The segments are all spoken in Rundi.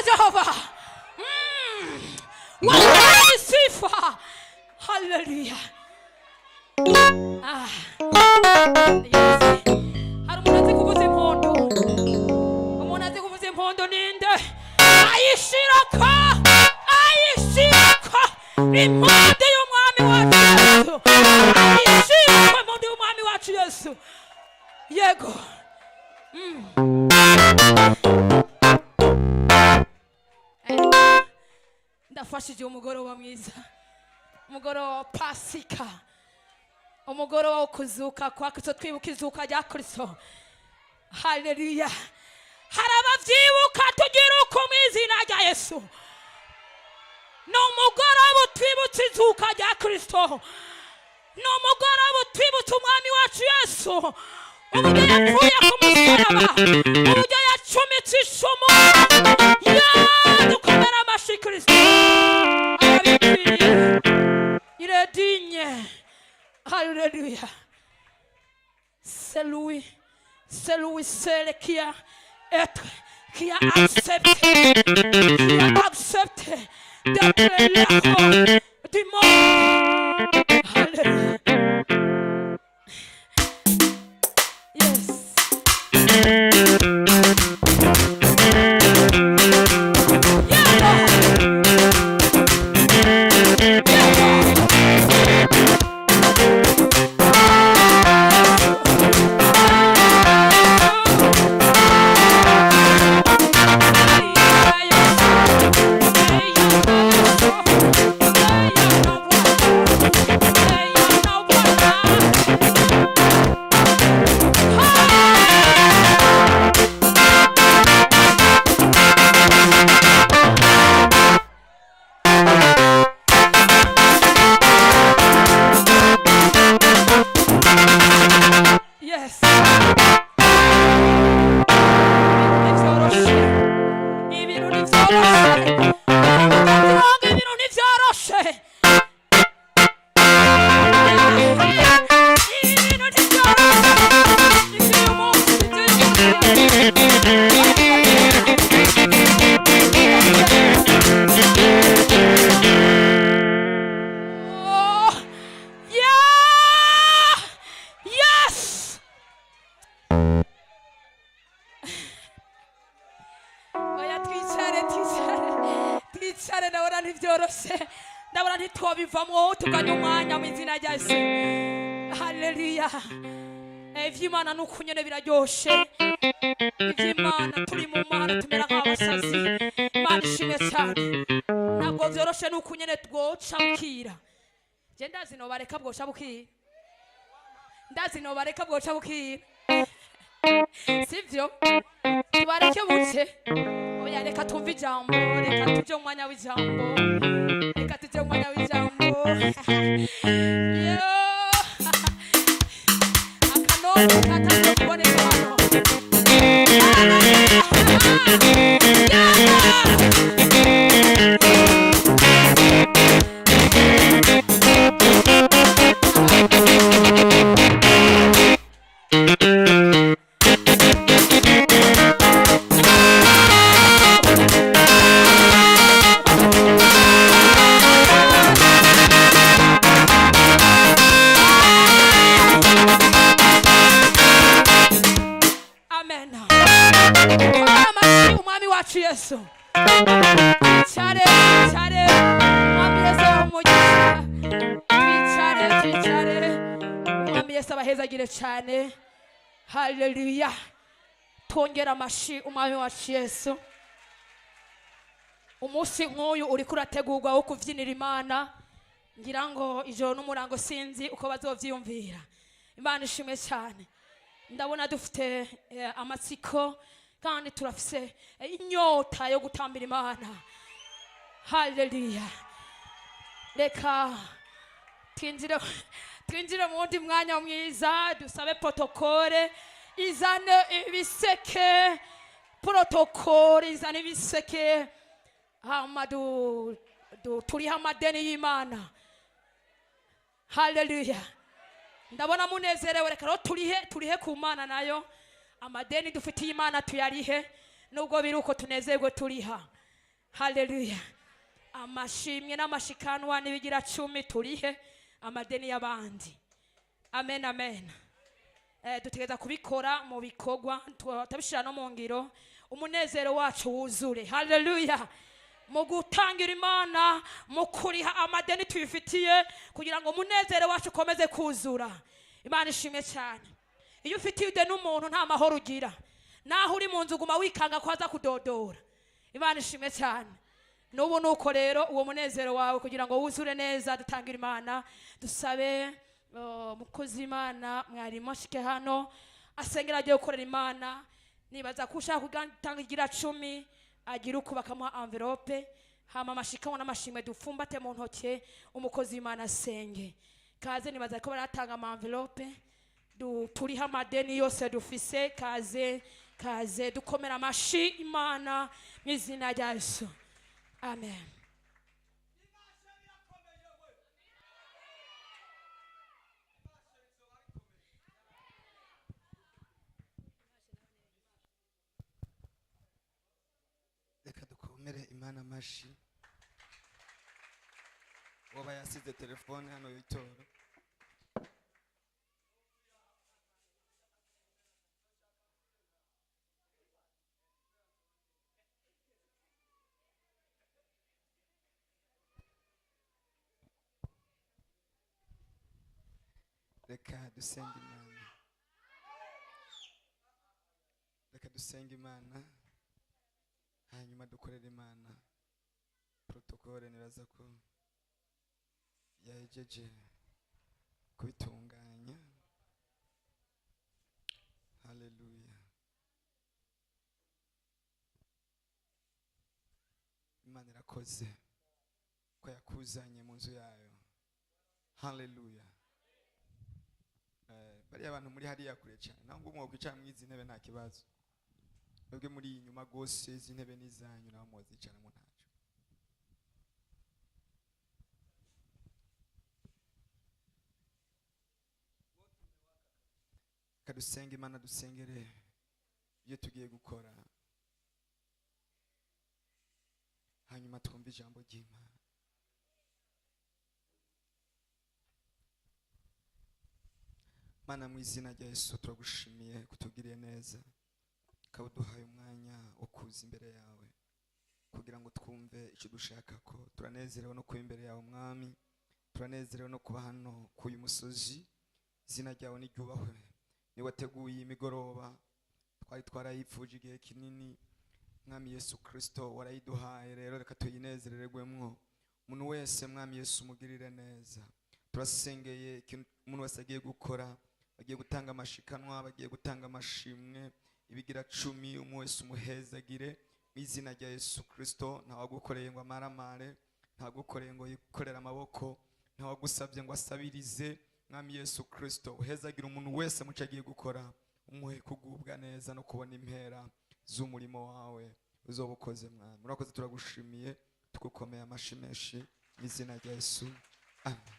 Jehova. Wastahili sifa. Haleluya. Ah. Yes. Hari umuntu azi kuvuza impundu? Umuntu azi kuvuza impundu ninde? Ayishirako, ayishirako impundu y'umwami wacu Yesu, ayishirako impundu y'umwami wacu Yesu. Yego. Ndafashije umugoroba mwiza, umugoroba wa Pasika, umugoroba wo kuzuka kwa Kristo. Twibuka izuka rya Kristo. Haleluya! Hari ababyibuka? Tugira uko mu izina rya Yesu. Ni umugoroba utwibutsa izuka rya Kristo, ni umugoroba utwibutsa umwami wacu Yesu, uburyo yapfuye ku musaraba, uburyo yacumitse icumu. Yadukomera amashyi. Kristo arabikwiriye, il est digne. Haleluya! C'est lui, c'est lui seul qui a accepté, qui a accepté d'être le du monde. Alléluia. Yes. Yeah. Yeah. Yes. Ntibyoroshe, ibintu ntibyoroshe, ibintu ntibyoroshe, ibintu ntibyoroshe. Iby'uyu munsi, iby'uyu munsi. Oh, yeah! Yes! Oya, twicare, twicare, twicare. Ndabona ntibyoroshe, ndabona ntitwobivamwo tuganya umwanya mu izina rya Yesu. Haleluya! Ivy'Imana ni uku nyene biraryoshe. Ivy'Imana, turi mu Mana tumera nk'abasazi. Imana ishimwe cyane. Ntabwo vyoroshe, ni uku nyene bwoca bukira. Je ndazi nobareka bwoca bukira, ndazi nobareka bwoca bukira, sivyo? Tubareke buce? Oya, reka twumve ijambo, reka tuje mu mwanya w'ijambo, reka tuje mu mwanya w'ijambo. Yo! Akanoti katangiye kuboneka hano. Yeah! Amen. Amashyi umwami wacu Yesu. Twicare, twicare. Umwami Yesu abahe umugisha. Twicare, twicare. Umwami Yesu abahezagire cyane. Haleluya! Twongere amashi umwami wacu Yesu. Umunsi nk'uyu uriko urategurwa wo kubyinira Imana, ngira ngo ijoro n'umurango sinzi uko bazovyiyumvira. Imana ishimwe cyane. Ndabona dufite amatsiko kandi turafise inyota yo gutambira Imana. Haleluya! Reka twinjire, twinjire mu wundi mwanya mwiza. Dusabe protocole izane ibiseke, protocole izane ibiseke, hama turiho amadeni y'Imana. Haleluya! Ndabona munezerewe. Reka rero turihe, turihe ku Mana nayo amadeni dufitiye Imana, tuyarihe. Nubwo biri uko, tunezerwe turiha. Haleluya. Amashimwe n'amashikanwa n'ibigira cumi turihe amadeni y'abandi. Amen, amen. Dutegereza kubikora mu bikorwa, tubishyira no mu ngiro, umunezero wacu wuzure. Haleluya. Mu gutangira Imana, mu kuriha amadeni tuyifitiye, kugira ngo umunezero wacu ukomeze kuzura. Imana ishimwe cyane. Iyo ufitiye ideni umuntu, nta mahoro ugira. Naho uri mu nzu, uguma wikanga ko aza kudodora. Imana ishimwe cyane. N'ubu nuko rero uwo munezero wawe kugira ngo wuzure neza, dutangire Imana, dusabe umukozi w'Imana mwarimu ashike hano asengera, agiye gukorera Imana. Nibaza ko ushaka gutanga igira cumi agira uko bakamuha envelope, hama amashikanwa n'amashimwe dufumbate mu ntoke, umukozi w'Imana asenge. Kaze, nibaza ko baratanga ama envelope, turiho amadeni yose dufise. Kaze, kaze, dukomera amashi Imana mu izina rya Yesu. Amen. Reka dukomere Imana amashi. Waba yasize telefone hano y'itora. Reka dusenge Imana, reka dusenge Imana, hanyuma dukorere Imana. Protocole nibaza ko yahejeje kubitunganya. Haleluya. Imana irakoze ko yakuzanye mu nzu yayo. Haleluya. Bariya bantu muri hariya kure cyane, naho ngo mwokwicara mu izi ntebe nta kibazo. Mwebwe muri iyi nyuma rwose, izi ntebe ni izanyu, naho mwozicaramo ntacyo. Reka dusenge Imana, dusengere ibyo tugiye gukora, hanyuma twumve ijambo ry'Imana. Mana, mu izina rya Yesu, turagushimiye kutugiriye neza, ukaba uduhaye umwanya wo kuza imbere yawe kugira ngo twumve icyo dushaka. Ko turanezerewe no kuba imbere yawe, Mwami, turanezerewe no kuba hano ku uyu musozi. Izina ryawe niryubahwe. Ni wateguye imigoroba twari twarayipfuje igihe kinini. Mwami Yesu Kristo, warayiduhaye, rero reka tuyinezererwemwo. Umuntu wese, Mwami Yesu, umugirire neza. Turasengeye ikintu umuntu wese agiye gukora, bagiye gutanga amashikanwa, bagiye gutanga amashimwe, ibigira cumi, umwe wese umuhezagire mu izina rya Yesu Kristo. Ntawagukoreye ngo amaramare, ntagukoreye ngo yikorere amaboko, ntawagusabye ngo asabirize. Mwami Yesu Kristo, uhezagire umuntu wese muco agiye gukora, umuhe kugubwa neza no kubona impera z'umurimo wawe uzoba ukoze. Mwami, urakoze, turagushimiye, tugukomeye amashi menshi mu izina rya Yesu. Amen.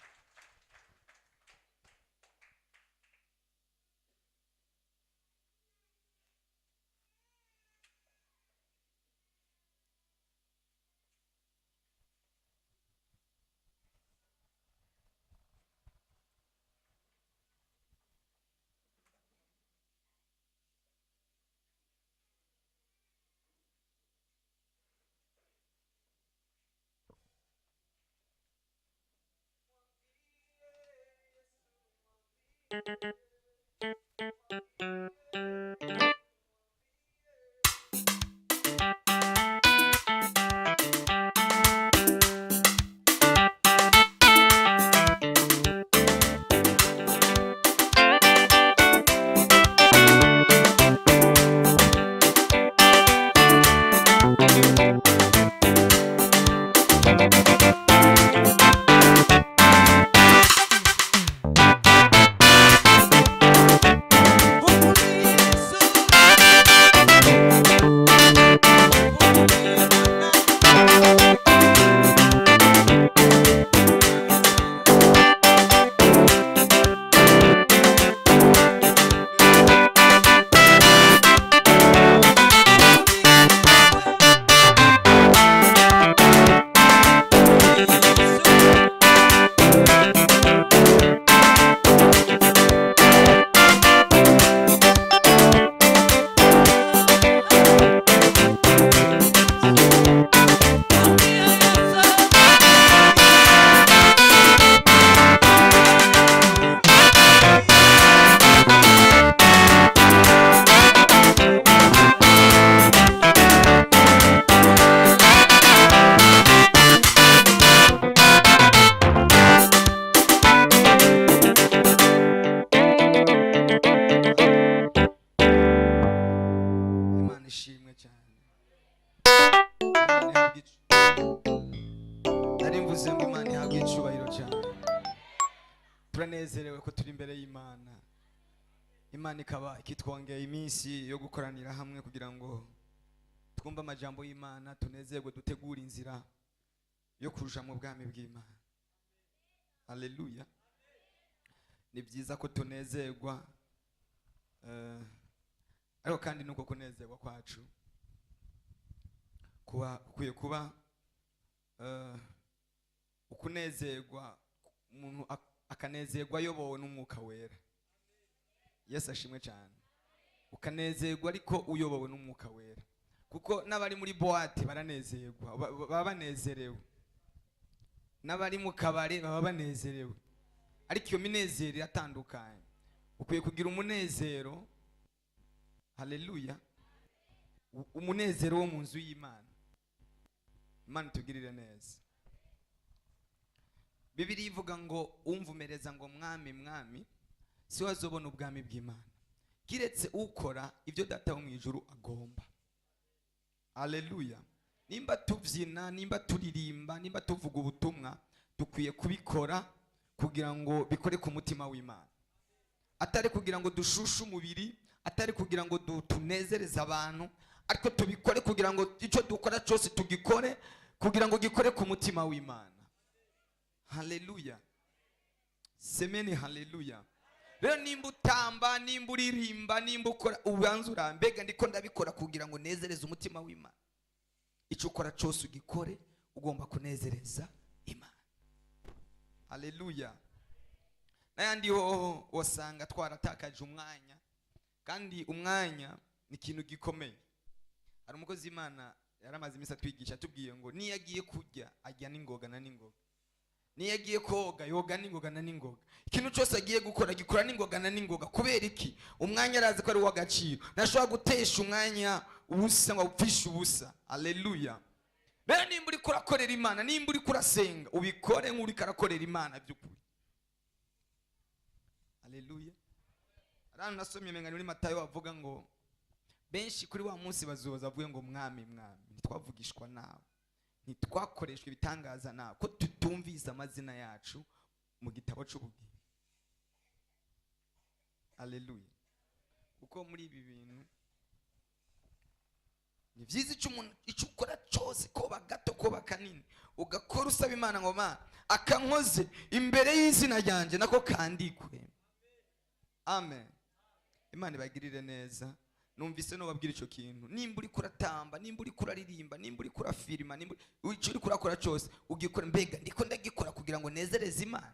Imana ihabwe nari mvuze ngo Imana ihabwe icubahiro cyane. Turanezerewe ko turi imbere y'Imana. Imana ikaba ikitwongeye iminsi yo gukoranira hamwe kugira ngo twumve amajambo y'Imana, tunezerwe, dutegure inzira yo kuja mu bwami bw'Imana. Haleluya. Ni byiza ko tunezerwa, ariko kandi nuko kunezerwa kwacu kuba kukwiye kuba ukunezerwa umuntu akanezerwa ayobowe n'Umwuka Wera. Yesu ashimwe cyane. Ukanezerwa ariko uyobowe n'Umwuka Wera, kuko n'abari muri boîte baranezerwa, baba banezerewe, n'abari mu kabari baba banezerewe, ariko iyo minezero iratandukanye. Ukwiye kugira umunezero, haleluya, umunezero wo mu nzu y'Imana. Imana itugirire neza. Bibiliya ivuga ngo umvumereza ngo mwami, mwami, si we azobona ubwami bw'Imana, kiretse ukora ibyo Data wo mu ijuru agomba. Haleluya. Nimba tubyina, nimba turirimba, nimba tuvuga ubutumwa, dukwiye kubikora kugira ngo bikore ku mutima w'Imana, atari kugira ngo dushushe umubiri, atari kugira ngo tunezereze abantu, ariko tubikore kugira ngo icyo dukora cyose tugikore kugira ngo gikore ku mutima w'Imana. Haleluya. Semeni haleluya. Rero nimba utamba, nimba uririmba, nimba ukora, ubanza urambega ndiko ndabikora kugira ngo nezereze umutima w'Imana. Icyo ukora cyose ugikore ugomba kunezereza Imana. Haleluya. N'ayandi hoho wasanga twaratakaje umwanya, kandi umwanya ni ikintu gikomeye. Hari umukozi w'Imana yaramaze iminsi atwigisha, atubwiye ngo niyo agiye kurya ajya n'ingoga na n'ingoga, niyo agiye koga yoga n'ingoga na n'ingoga, ikintu cyose agiye gukora gikora n'ingoga na n'ingoga. Kubera iki? Umwanya arazi ko ari uw'agaciro, ntashobora gutesha umwanya ubusa ngo awupfishe ubusa. Haleluya. Rero nimba uriko urakorera Imana, nimba uriko urasenga, ubikore nk'uriko arakorera Imana by'ukuri. Haleluya. Hano nasomye umenga ni muri Matayo bavuga ngo benshi kuri wa munsi bazoza bavuge ngo mwami, mwami, ntitwavugishwa nawe, ntitwakoreshwa ibitangaza nawe, ko tutumvise amazina yacu mu gitabo cy'ubugingo. Haleluya. Kuko muri ibi bintu ni byiza icyo umuntu, icyo ukora cyose, koba gato koba kanini, ugakora usaba Imana ngo Mana akankoze imbere y'izina ryanjye nako kandikwe. Amen. Imana ibagirire neza. Numvise no babwira icyo kintu. Nimba uri kuratamba, nimba uri kuraririmba, nimba uri kurafirima, nimba icyo uri kurakora cyose ugikora, mbega ndiko ndagikora kugira ngo nezereze Imana,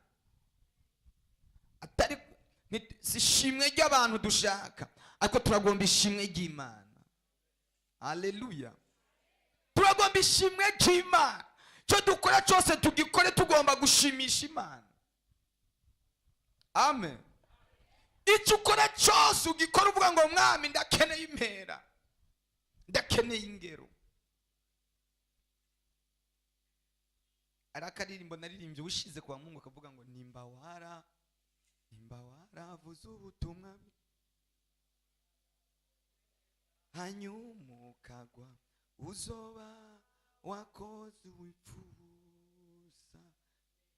atari si ishimwe ry'abantu dushaka, ariko turagomba ishimwe ry'Imana. Haleluya. Turagomba ishimwe ry'Imana. Icyo dukora cyose tugikore tugomba gushimisha Imana. Amen. Icyo ukora cyose ugikora uvuga ngo mwami, ndakeneye impera, ndakeneye ingero. Ari akaririmbo naririmbye ubushize kwa Mungu akavuga ngo nimba wara, nimba waravuze ubutumwa hanyuma ukagwa, uzoba wakoze wipfuza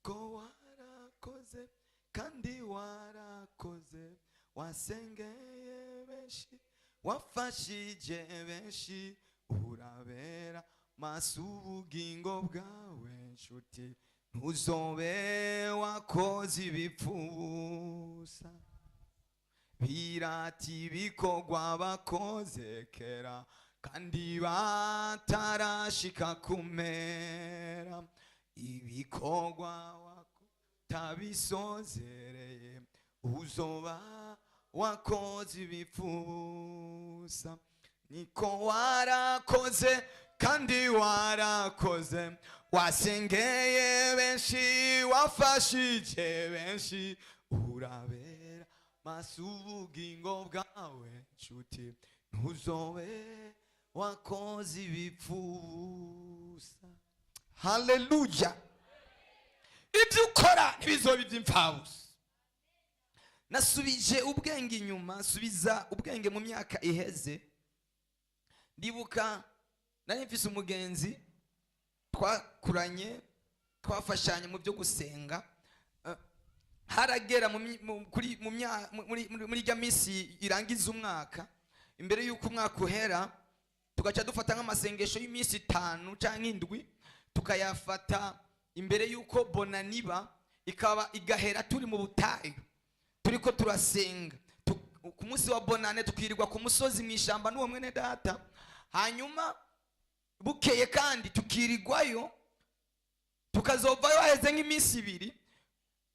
ko warakoze, kandi warakoze, wasengeye benshi, wafashije benshi, urabera maso ubugingo bwawe nshuti, ntuzobe wakoze ibipfusa. Birati ibikorwa bakoze kera, kandi batarashika kumera, ibikorwa watabisozereye, uzoba wakoze ibipfusa. Niko warakoze, kandi warakoze, wasengeye benshi, wafashije benshi, urabera maso ubugingo bwawe nshuti, ntuzobe wakoze ibipfusa. Haleluya. Ibyo ukora ntibizobe iby'imfabusa. Nasubije ubwenge inyuma, subiza ubwenge mu myaka iheze. Ndibuka Nari mfise umugenzi twakuranye, twafashanye mu byo gusenga. Haragera mu mi- mu- kuri mu mya- muri muri- muri rya minsi irangiza umwaka, imbere y'uko umwaka uhera, tugaca dufata nk'amasengesho y'iminsi 5 cyangwa 7, tukayafata imbere y'uko bonaniba ikaba igahera, turi mu butayu turiko turasenga. Ku munsi wa bonane tukirirwa ku musozi mu ishyamba n'uwo mwene data, hanyuma bukeye kandi tukirirwayo, tukazovayo haheze nk'iminsi 2,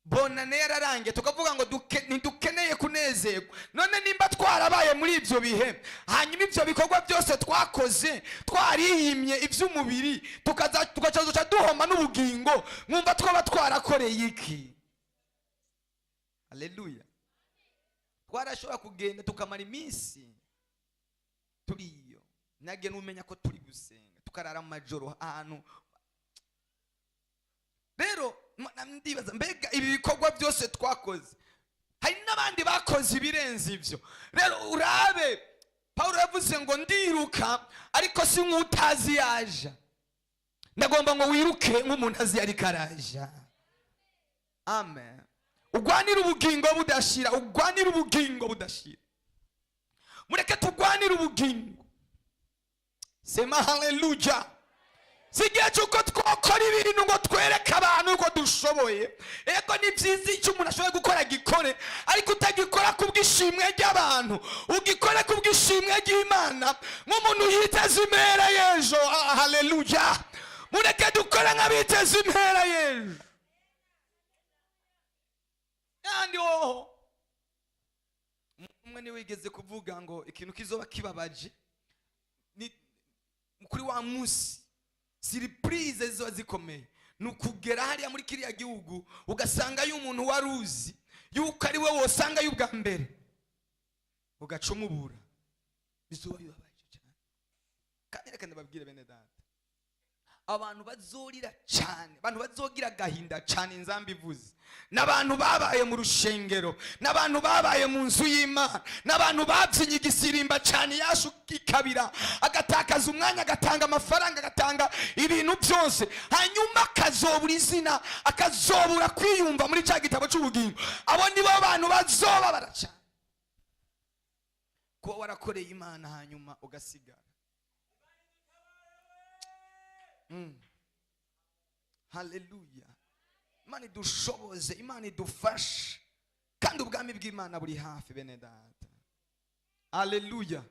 bonane yararangiye, tukavuga ngo ntidukeneye kunezerwa. None nimba twarabaye muri ibyo bihe, hanyuma ibyo bikorwa byose twakoze twarihimye iby'umubiri, tugaca duhoma n'ubugingo, mwumva twaba twarakoreye iki? Haleluya! Twarashobora kugenda tukamara iminsi turiyo, nage n'umenya ko turi gusenga, tukarara amajoro ahantu. Rero ndibaza, mbega ibi bikorwa byose twakoze, hari n'abandi bakoze ibirenze ibyo. Rero urabe, Pawulo yavuze ngo ndiruka ariko si nk'utazi yaja. Ndagomba ngo wiruke nk'umuntu azi ariko araja. Amen. Ugwanire ubugingo budashira, ugwanire ubugingo budashira. Mureke tugwanire ubugingo. Sema haleluya! Si igihe cy'uko twakora ibintu ngo twereke abantu ko dushoboye. Ego, ni byiza, icyo umuntu ashoboye gukora gikore, ariko utagikora kubw'ishimwe ry'abantu, ugikore kubw'ishimwe ry'Imana, nk'umuntu yiteze impera y'ejo. Ah, haleluya! Mureke dukore nk'abiteze impera y'ejo. Kandi woho umwe niwigeze kuvuga ngo ikintu kizoba kibabaje ni kuri wa munsi, surprise ziba zikomeye, ni ukugera hariya muri kiriya gihugu ugasangayo umuntu wari uzi yuko ari we wosangayo ubwa mbere, ugaca umubura. Bizoba bibabaje cyane. Kandi reka ndababwire, bene data, abantu bazorira cyane, abantu bazogira agahinda cyane, inzamba ivuze, n'abantu babaye mu rushengero, n'abantu babaye mu nzu y'Imana, n'abantu babyinnye igisirimba cyane, yashu ikabira, agatakaza umwanya, agatanga amafaranga, agatanga ibintu byose, hanyuma akazobura izina, akazobura kwiyumva muri cya gitabo cy'ubugingo. Abo nibo bantu bazobabara cyane. Kuba warakoreye Imana hanyuma ugasigara. Haleluya! Imana idushoboze, Imana idufashe, kandi ubwami bw'Imana buri hafi, bene data. Haleluya!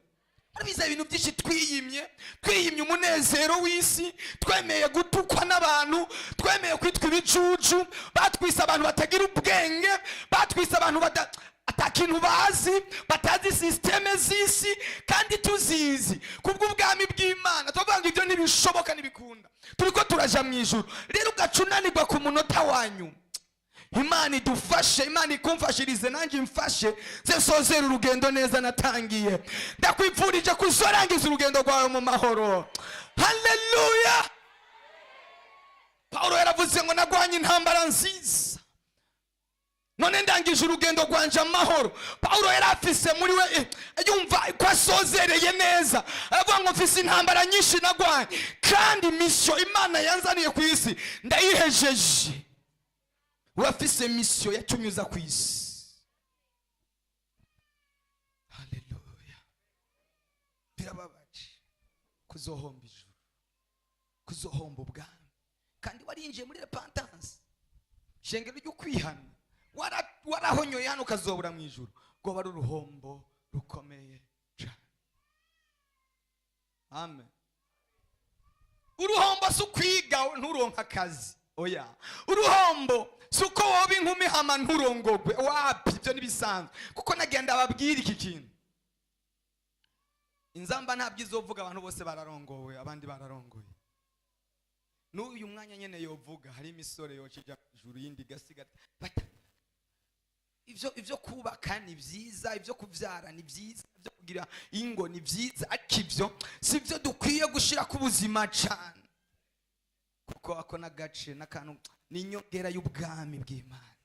Murabizi, ibintu byinshi twiyimye, twiyimye umunezero w'isi, twemeye gutukwa n'abantu, twemeye kwitwa ibicucu, batwise abantu batagira ubwenge, batwise abantu ata kintu bazi, batazi système z'isi, kandi tuzizi. Kubw'ubwami bw'Imana tuvuga ngo ibyo ntibishoboka, ntibikunda, turiko turaja mu ijuru. Rero ugaca unanirwa ku munota wa nyuma. Imana idufashe, Imana ikumfashirize, nanjye imfashe, nze nsozere urugendo neza natangiye. Ndakwifurije kuzorangiza urugendo rwawe mu mahoro. Haleluya! Pawulo yaravuze ngo nagwanye intambara nziza, none ndangije urugendo rwanje amahoro. Pawulo yari afise muri we yumva ko asozereye neza. Aravuga ngo mfise intambara nyinshi nagwanye, kandi mission Imana yanzaniye ku isi ndayihejeje. Urafise mission yatumye uza ku isi. Haleluya! Birababaje kuzohomba ijuru, kuzohomba ubwami, kandi warinjiye muri repentance, shengero ryo kwihana, warahonyoye hano, ukazobura mu ijuru. Rwoba ari uruhombo rukomeye cyane. Amen. Uruhombo si ukwiga nturonke akazi, oya. Uruhombo si uko woba inkumi hama nturongogwe, wapi, ibyo ntibisanzwe. Kuko nagenda babwira iki kintu, inzamba ntabwo izovuga abantu bose bararongowe, abandi bararongoye. N'uyu mwanya nyene yovuga, hari imisore yoca ija ijuru, yindi igasigara. Ivyo kubaka ni vyiza, ivyo kuvyara ni vyiza, ivyo kugira ingo ni vyiza, ariko ivyo si byo dukwiye gushira ku buzima cane, kuko ako n'agace n'akantu ni inyongera y'ubwami bw'Imana.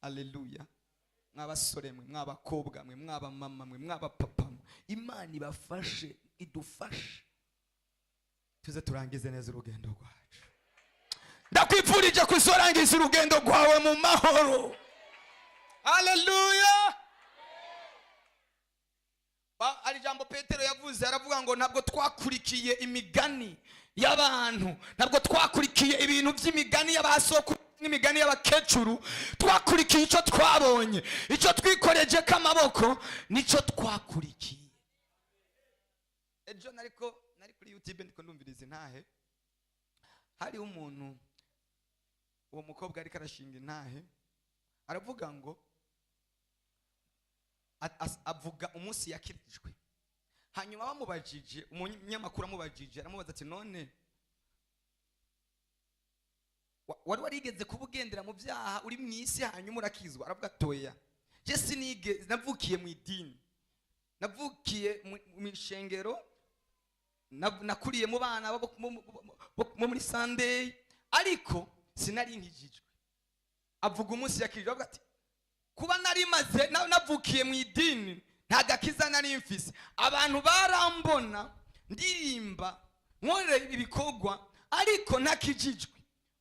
Aleluya! Mw'abasore mwe, mw'abakobwa mwe, mw'abamama mwe, mw'abapapa mwe, Imana ibafashe, idufashe. Tuze turangize neza urugendo rwacu. Ndakwifurije kuzorangiza urugendo rwawe mu mahoro. Haleluya! Hari ijambo Petero yavuze, aravuga ngo ntabwo twakurikiye imigani y'abantu, ntabwo twakurikiye ibintu by'imigani y'abasokuru n'imigani y'abakecuru. Twakurikiye icyo twabonye, icyo twikoreje k'amaboko nicyo twakurikiye. Ejo nariko nari kuri YouTube, ndiko ndumviriza intahe. Hariho umuntu, uwo mukobwa ariko arashinga intahe, aravuga ngo avuga umunsi yakirijwe. Hanyuma bamubajije, umunyamakuru amubajije, aramubaza ati: "None wari warigeze kuba ugendera mu byaha uri mu isi, hanyuma urakizwa?" Aravuga: "Toya, je sinige, navukiye mu idini, navukiye mu ishengero, nakuriye mu bana bo muri Sunday, ariko sinari nkijijwe." Avuga umunsi yakirijwe, avuga ati: "Kuba nari maze navukiye mu idini, nta gakiza nari mfise. Abantu barambona ndirimba, nkorera ibikorwa, ariko ntakijijwe."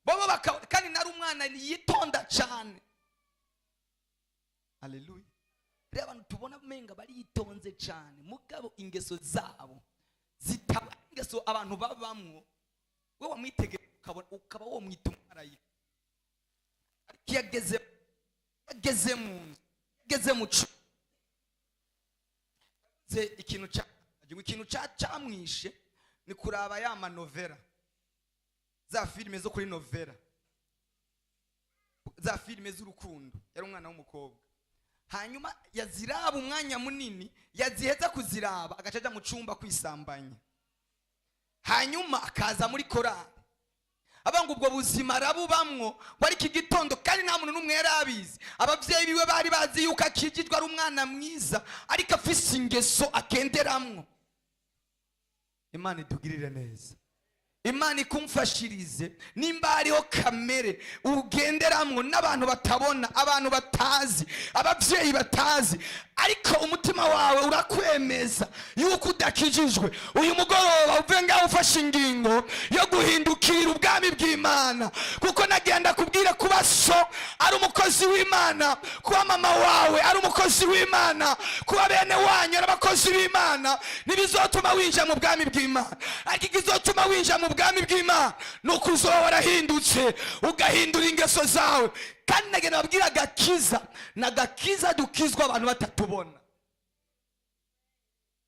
Bobo kandi nari umwana yitonda cyane. Haleluya! Rero abantu tubona umenga baritonze cyane, mugabo ingeso zabo zitaba ingeso abantu babamwo. We wamwitegera ukabona, ukaba womwita umumarayika, ariko iyo ageze mu nzu, ageze mu ze ikintu camwishe ni kuraba ya manovela, za filime zo kuri novela, za filime z'urukundo. Yari umwana w'umukobwa. Hanyuma yaziraba umwanya munini, yaziheza kuziraba agaca ajya mu cyumba kwisambanya, hanyuma akaza muri korali. Avuga ngo ubwo buzima arabubamwo ngo ariko igitondo, kandi nta muntu n'umwe yari abizi. Ababyeyi biwe bari bazi yuko akijijwe, ari umwana mwiza, ariko afise ingeso agenderamwo. Imana itugirire neza, Imana ikumfashirize. Nimba hariho kamere ugenderamwo n'abantu batabona, abantu batazi, ababyeyi batazi, ariko umutima wawe urakwemeza yuko udakijijwe, uyu mugoroba uve ngaho ufashe ingingo yo guhindukira ubwami bw'Imana. Kuko nagenda kubwira, kuba so ari umukozi w'Imana, kuba mama wawe ari umukozi w'Imana, kuba bene wanyu ari abakozi b'Imana, ntibizotuma winjira mu bwami bw'Imana. Ariko ikizotuma winjira mu bwami bw'Imana ni uko uzoba warahindutse, ugahindura ingeso zawe. Kandi nagenda babwira, agakiza ni agakiza dukizwa abantu batatubona.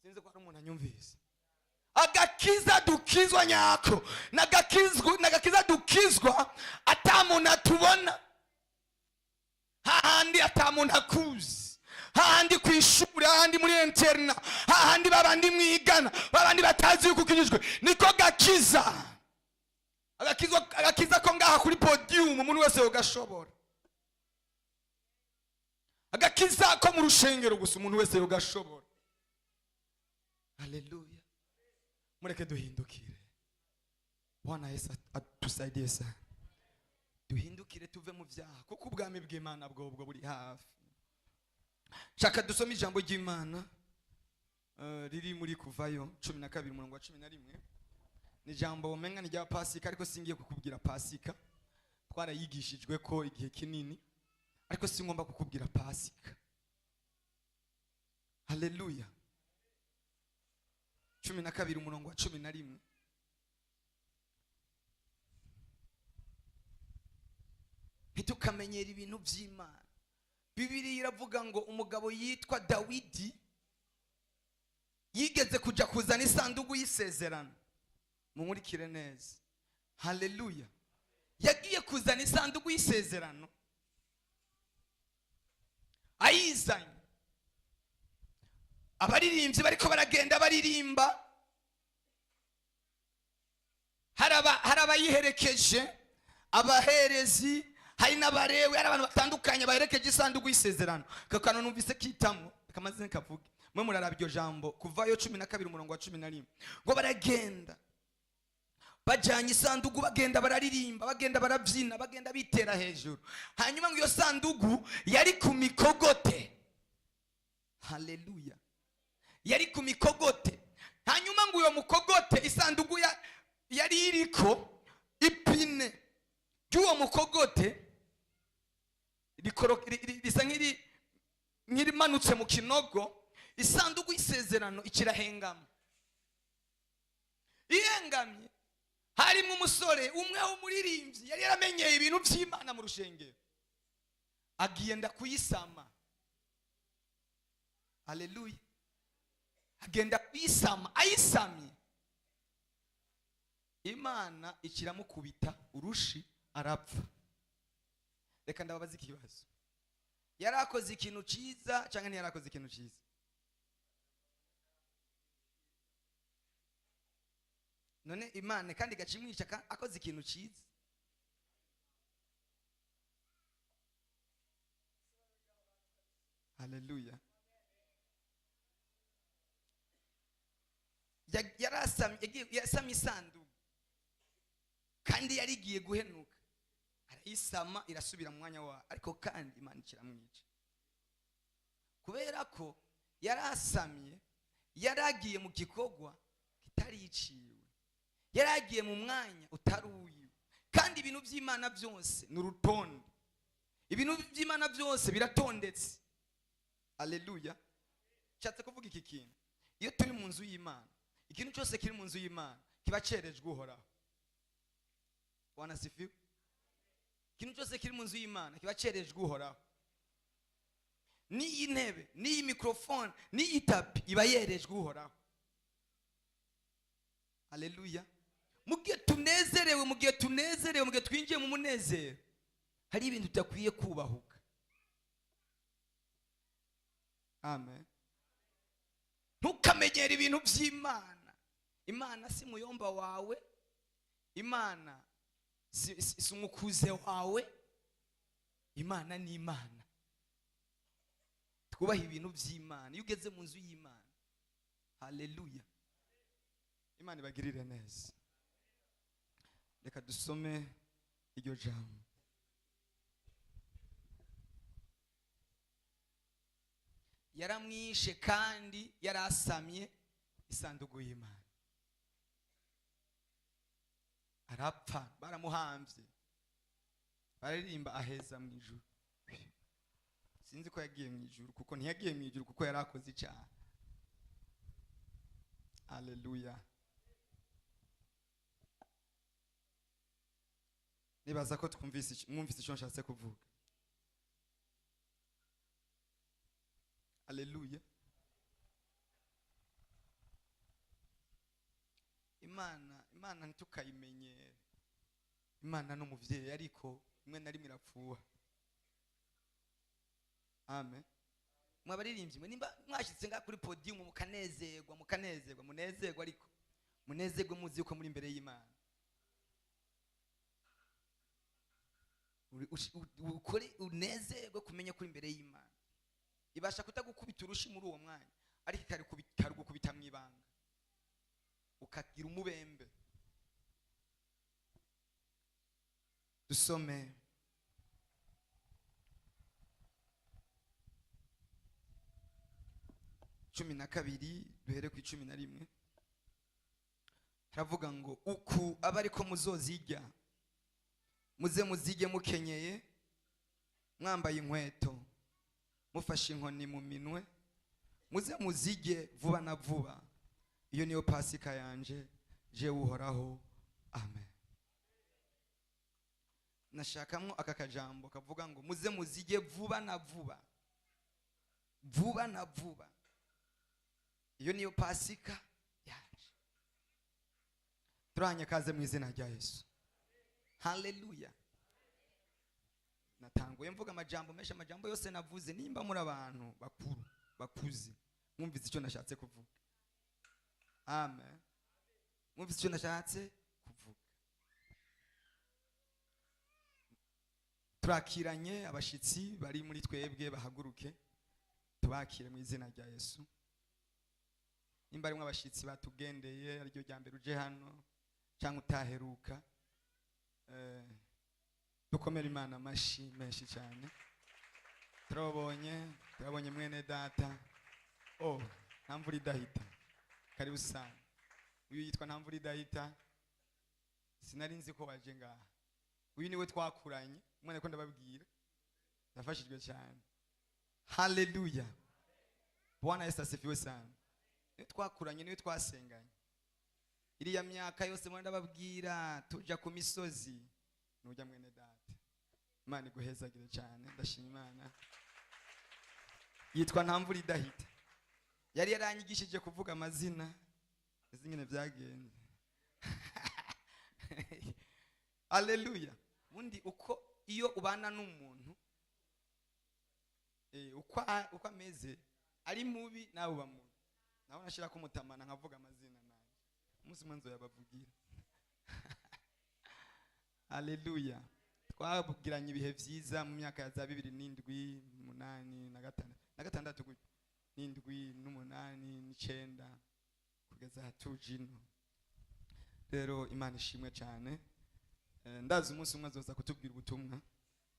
Sinzi ko hari umuntu anyumvise. Agakiza dukizwa nyako ni agakiza dukizwa ata muntu atubona, hahandi ata muntu akuzi, hahandi ku ishuri, hahandi muri internat, hahandi babandi mwigana, babandi batazi yuko ukijijwe. Niko gakiza. Agakiza ko ngaha kuri podium umuntu wese yogashobora, agakiza ko mu rushengero gusa umuntu wese yogashobora. Haleluya! Mureke duhindukire. Bwana Yesu atusaidie sana. Duhindukire, tuve mu byaha, kuko ubwami bw'Imana bwobwo buri hafi. Shaka dusome ijambo ry'Imana riri muri Kuvayo 12, umurongo wa 11. Ni ijambo umenga ni rya Pasika, ariko singiye kukubwira Pasika. Twarayigishijwe ko igihe kinini, ariko singomba kukubwira Pasika. Haleluya! 12, umurongo wa 11. Ntitukamenyera ibintu by'Imana. Bibiliya iravuga ngo umugabo yitwa Dawidi yigeze kuja kuzana isanduku y'isezerano. Munkurikire neza. Haleluya! Yagiye kuzana isanduku y'isezerano, ayizanye, abaririmbyi bariko baragenda baririmba, hari abayiherekeje, abaherezi, hari n'abarewe, hari abantu batandukanye baherekeje isanduku y'isezerano. Kakano numvise kitamwo akamazina kavuge, mwe muraraba iryo jambo, Kuvayo 12, umurongo wa 11, ngo baragenda bajyanye isanduku, bagenda bararirimba, bagenda barabyina, bagenda bitera hejuru. Hanyuma ngo iyo sanduku yari ku mikogote. Haleluya! Yari ku mikogote. Hanyuma ngo uyo mukogote isanduku ya Mukogote risa nk'irimanutse mu kinogo. Isanduku y'isezerano ikirahengama. Ihengamye, harimo umusore umwe w'umuririmbyi yari yaramenyeye ibintu by'Imana mu rushengero, agenda kuyisama. Haleluya! Agenda kuyisama. Ayisamye, Imana ikiramukubita urushi, arapfa. Reka ndababaza ikibazo: yari akoze ikintu cyiza cyangwa ntiyari akoze ikintu cyiza? None Imana kandi igaca imwica akoze ikintu cyiza? Haleluya! Yarasamye, yasamye isanduku kandi yari igiye guhenuka, arayisama irasubira mu mwanya wayo, ariko kandi Imana ikiramwica kubera ko yarasamye, yaragiye mu gikorwa kitariciwe, yaragiye mu mwanya utari uwiwe. Kandi ibintu by'Imana byose ni urutonde, ibintu by'Imana byose biratondetse. Aleluya! Nshatse kuvuga iki kintu: iyo turi mu nzu y'Imana, ikintu cyose kiri mu nzu y'Imana kiba cyerejwe Uhoraho. Bwana asifiwe! Ikintu cyose kiri mu nzu y'Imana kiba cyerejwe Uhoraho. N'iyi ntebe, n'iyi mikorofone, n'iyi tapi iba yerejwe Uhoraho. Aleluya! Mu gihe tunezerewe, mu gihe tunezerewe, mu gihe twinjiye mu munezero, hari ibintu tudakwiye kubahuka. Amen. Ntukamenyere ibintu by'Imana. Imana si muyomba wawe, Imana si umukuze wawe. Imana ni Imana. Twubahe ibintu by'Imana iyo ugeze mu nzu y'Imana. Haleluya! Imana ibagirire neza. Reka dusome iryo jambo. Yaramwishe kandi yarasamye isanduku y'Imana, arapfa, baramuhambye, bararirimba aheza mu ijuru. Sinzi ko yagiye mu ijuru, kuko ntiyagiye mu ijuru kuko yari akoze icyaha. Haleluya! Nibaza ko mwumvise icyo nshatse kuvuga. Haleluya! Imana ntitukayimenyere. Imana ni umuvyeyi, ariko rimwe na rimwe irapfuha. Amen. Mwabaririmbyi mwe, nimba mwashitse ngaha kuri podium mukanezerwa, mukanezerwa, munezerwa, ariko munezerwe muzi yuko muri imbere y'Imana. Ukore unezerwe kumenya kuri imbere y'Imana. Ibasha kutagukubita urushi muri uwo mwanya, ariko ikarugukubita mu ibanga, ukagira umubembe. Dusome 12, duhere ku 11. Haravuga ngo: uku abe ariko muzozirya, muze muzige mukenyeye, mwambaye inkweto, mufashe inkoni mu minwe, muze muzige vuba na vuba. Iyo niyo Pasika yanje, jewe Uhoraho. Amen. Nashakamwo aka kajambo kavuga ngo muze muzige vuba na vuba, vuba na vuba. Iyo niyo Pasika yanje. Turanye kaze mu izina rya Yesu. Haleluya! Natanguye mvuga amajambo menshi, amajambo yose navuze, nimba muri abantu bakuru bakuze mwumvise icyo nashatse kuvuga. Amen. Mwumvise icyo nashatse kuvuga. Turakiranye abashitsi bari muri twebwe, bahaguruke tubakire mu izina rya Yesu. Nimba arimwo abashitsi batugendeye ariryo rya mbere uje hano cyangwa utaheruka, dukomere Imana amashi menshi cyane. Turabonye mwene data. Oh, nta mvura idahita, karibu sana. Uyu yitwa nta mvura idahita. Sinari nzi ko waje ngaha. Uyu niwe twakuranye umwana ko ndababwira, ndafashijwe cyane. Haleluya, Bwana Yesu asifiwe sana. Niwe twakuranye, niwe twasenganye iriya myaka yose. Mwana ndababwira, tuja ku misozi nujya. Mwene data, Imana iguhezagire cyane. Ndashima Imana. Yitwa Ntamvura Idahita. Yari yaranyigishije kuvuga amazina, izi nyine byagenze. Haleluya. Ubundi uko iyo ubana n'umuntu, uko ameze, ari mubi nawe uba mubi, nawe nashyira kumutamana nkavuga amazina nanjye umunsi umwe nzoyabavugira. Haleluya. Twabwiranye ibihe byiza mu myaka ya za 2007, 8 na gatandatu na gatandatu gutyo, n'indwi n'umunani n'icenda, kugeza tuje ino. Rero Imana ishimwe cyane. Ndazi umunsi umwe azoza kutubwira ubutumwa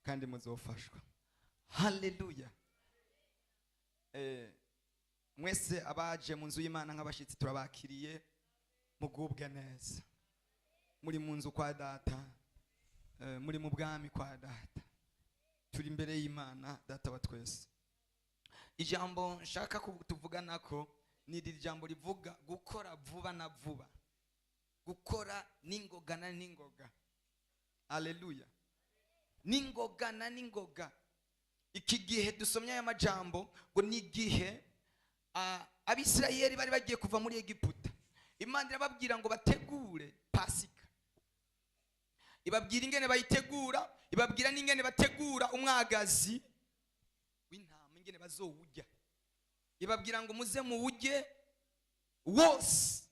kandi muzofashwa. Haleluya. Mwese abaje mu nzu y'Imana nk'abashyitsi, turabakiriye, mugubwe neza. Muri mu nzu kwa data, muri mu bwami kwa data, turi imbere y'Imana Data wa twese. Ijambo nshaka ko tuvugana ko ni iri jambo rivuga gukora vuba na vuba, gukora n'ingoga na n'ingoga. Haleluya, n'ingoga na n'ingoga. Iki gihe dusomye aya majambo ngo ni igihe Abisirayeli bari bagiye kuva muri Egiputa. Imana irababwira ngo bategure Pasika, ibabwira ingene bayitegura, ibabwira n'ingene bategura umwagazi w'intama, ingene bazowurya. Ibabwira ngo muze muwurye wose,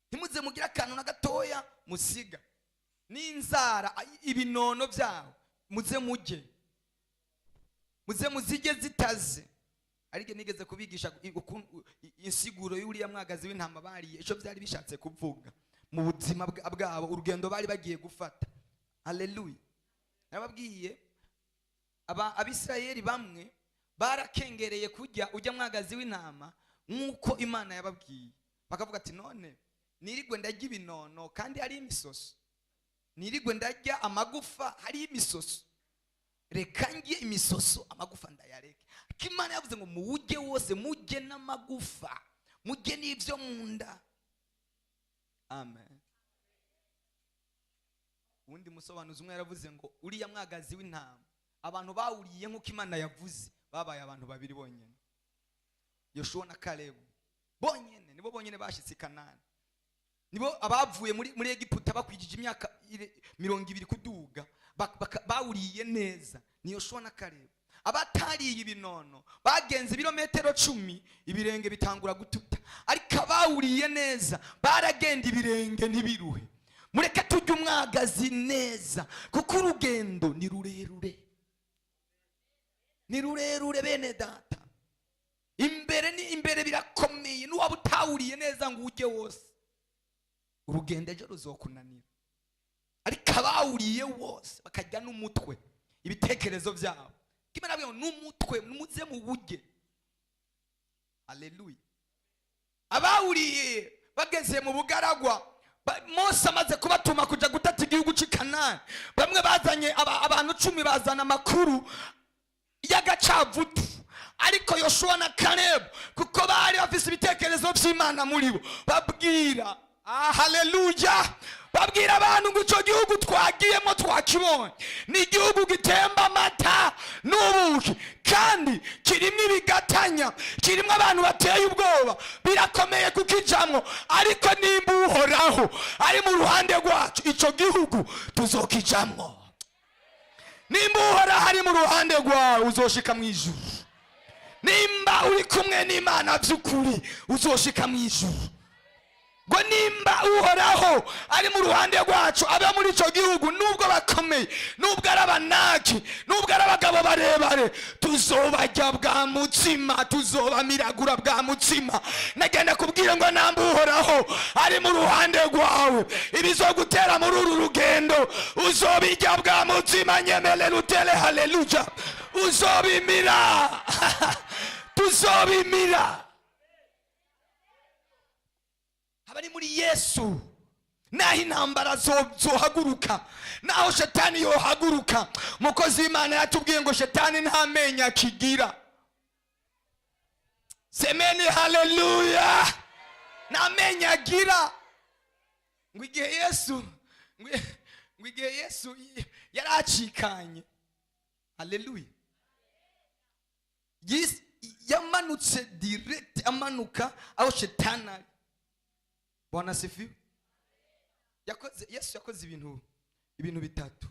ntimuze mugire akantu na gatoya musiga, n'inzara, ibinono byawo muze mujye, muze muzijye zitaze. Ariko nigeze kubigisha insiguro y'uriya mwagazi w'intama bariye, icyo byari bishatse kuvuga mu buzima bwabo, urugendo bari bagiye gufata. Haleluya. Nababwiye Abisirayeli bamwe barakengereye kujya ujya mwagazi w'intama nk'uko Imana yababwiye, bakavuga ati: "None nirigwe ndarya ibinono kandi hari imisoso? Nirigwe ndarya amagufa hari imisoso? Reka njye imisoso, amagufa ndayareke." Ariko Imana yavuze ngo muwujye wose, mujye n'amagufa, mujye n'ibyo mu nda. Amen. Uwundi musobanuzi umwe yaravuze ngo uriya mwagazi w'intama, abantu bawuriye nk'uko Imana yavuze babaye abantu babiri bonyine, Yoshuwa na Kalebu bonyine. Nibo bonyine bashyitse i Kanani, nibo abavuye muri Egiputa bakwijije imyaka 20 kuduga, bawuriye neza ni Yoshuwa na Kalebu. Abatariye ibinono bagenze ibirometero 10, ibirenge bitangura gututa, ariko abawuriye neza baragenda ibirenge ntibiruhe. Mureke tujye umwagazi neza, kuko urugendo ni rurerure, ni rurerure bene data. Imbere ni imbere, birakomeye. N'uwaba utawuriye neza ngo ujye wose, urugendo ejo ruzokunanira. Ariko abawuriye wose, bakajya n'umutwe, ibitekerezo byabo kimwe nabwo n'umutwe, muze mu burye. Haleluya. Abawuriye bageze mu bugaragwa, Mose amaze kubatuma kuja gutata igihugu cy'i Kanani, bamwe bazanye abantu 10, bazana amakuru y'agacavutu. Ariko Yoshuwa na Kalebu, kuko bari bafise ibitekerezo by'Imana muri bo, babwira, haleluya, babwira abantu ngo icyo gihugu twagiyemo twakibonye, ni igihugu gitemba amata n'ubuki, kandi kirimo ibigatanya, kirimo abantu bateye ubwoba, birakomeye kukijamwo. Ariko nimba Uhoraho ari mu ruhande rwacu, icyo gihugu tuzokijamwo. Nimba Uhoraho ari mu ruhande rwawe, uzoshika mu ijuru. Nimba uri kumwe n'Imana by'ukuri, uzoshika mu ijuru. Ngo nimba Uhoraho ari mu ruhande rwacu, abe muri icyo gihugu, nubwo bakomeye, nubwo ari Abanaki, nubwo ari abagabo barebare, tuzobarya bwa mutsima, tuzobamiragura bwa mutsima. Nagenda kubwira ngo namba Uhoraho ari mu ruhande rwawe, ibizogutera muri uru rugendo uzobirya bwa mutsima. Nyemelera utere haleluya. Uzobimira, tuzobimira. Abari muri Yesu. Naho intambara zohaguruka, naho shetani yohaguruka, umukozi w'Imana yatubwiye ngo shetani nta menyo akigira. Semeni haleluya! Nta menyo agira. Ngo igihe Yesu yari acikanye, haleluya, yamanutse direct, amanuka aho shetani ari. Bwana asifiwe. Yakoze, Yesu yakoze ibintu bitatu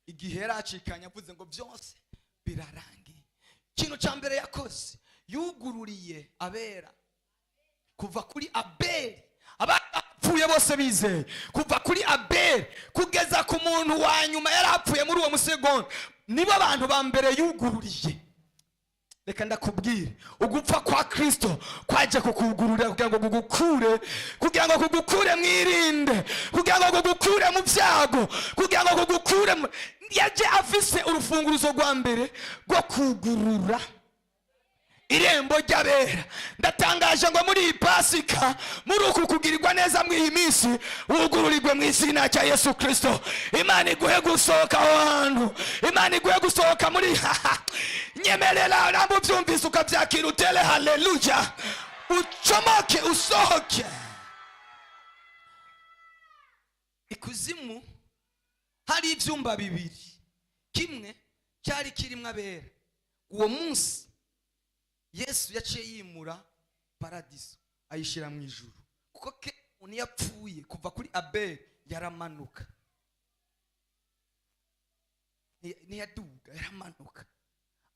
igihe yari acikanye, avuze ngo byose birarangiye. Ikintu cya mbere yakoze, yugururiye abera kuva kuri Abeli, abapfuye bose bizeye, kuva kuri Abeli kugeza ku muntu wa nyuma yari apfuye muri uwo musegonda, nibo abantu ba mbere yugururiye. Reka ndakubwire, ugupfa kwa Kristo kwaje kukugururira kugira ngo kugukure, kugira ngo kugukure mwirinde, kugira ngo kugukure mu byago, kugira ngo kugukure mu... Yaje afise urufunguruzo rwa mbere rwo kugurura irembo ry'abera. Ndatangaje ngo muri iyi Pasika, muri uku kugirirwa neza, muri iyi minsi, wugururirwe mu izina rya Yesu Kirisito. Imana iguhe gusohoka aho hantu, Imana iguhe gusohoka muri. Nyemerera, ntabwo ubyumvise ukabyakira, utere haleluya, ucomoke, usohoke ikuzimu. Hari ibyumba bibiri, kimwe cyari kirimo abera. Uwo munsi Yesu yaciye yimura paradiso, ayishyira mu ijuru, kuko ke umuntu yapfuye kuva kuri Abeli yaramanuka, ntiyaduga, yaramanuka.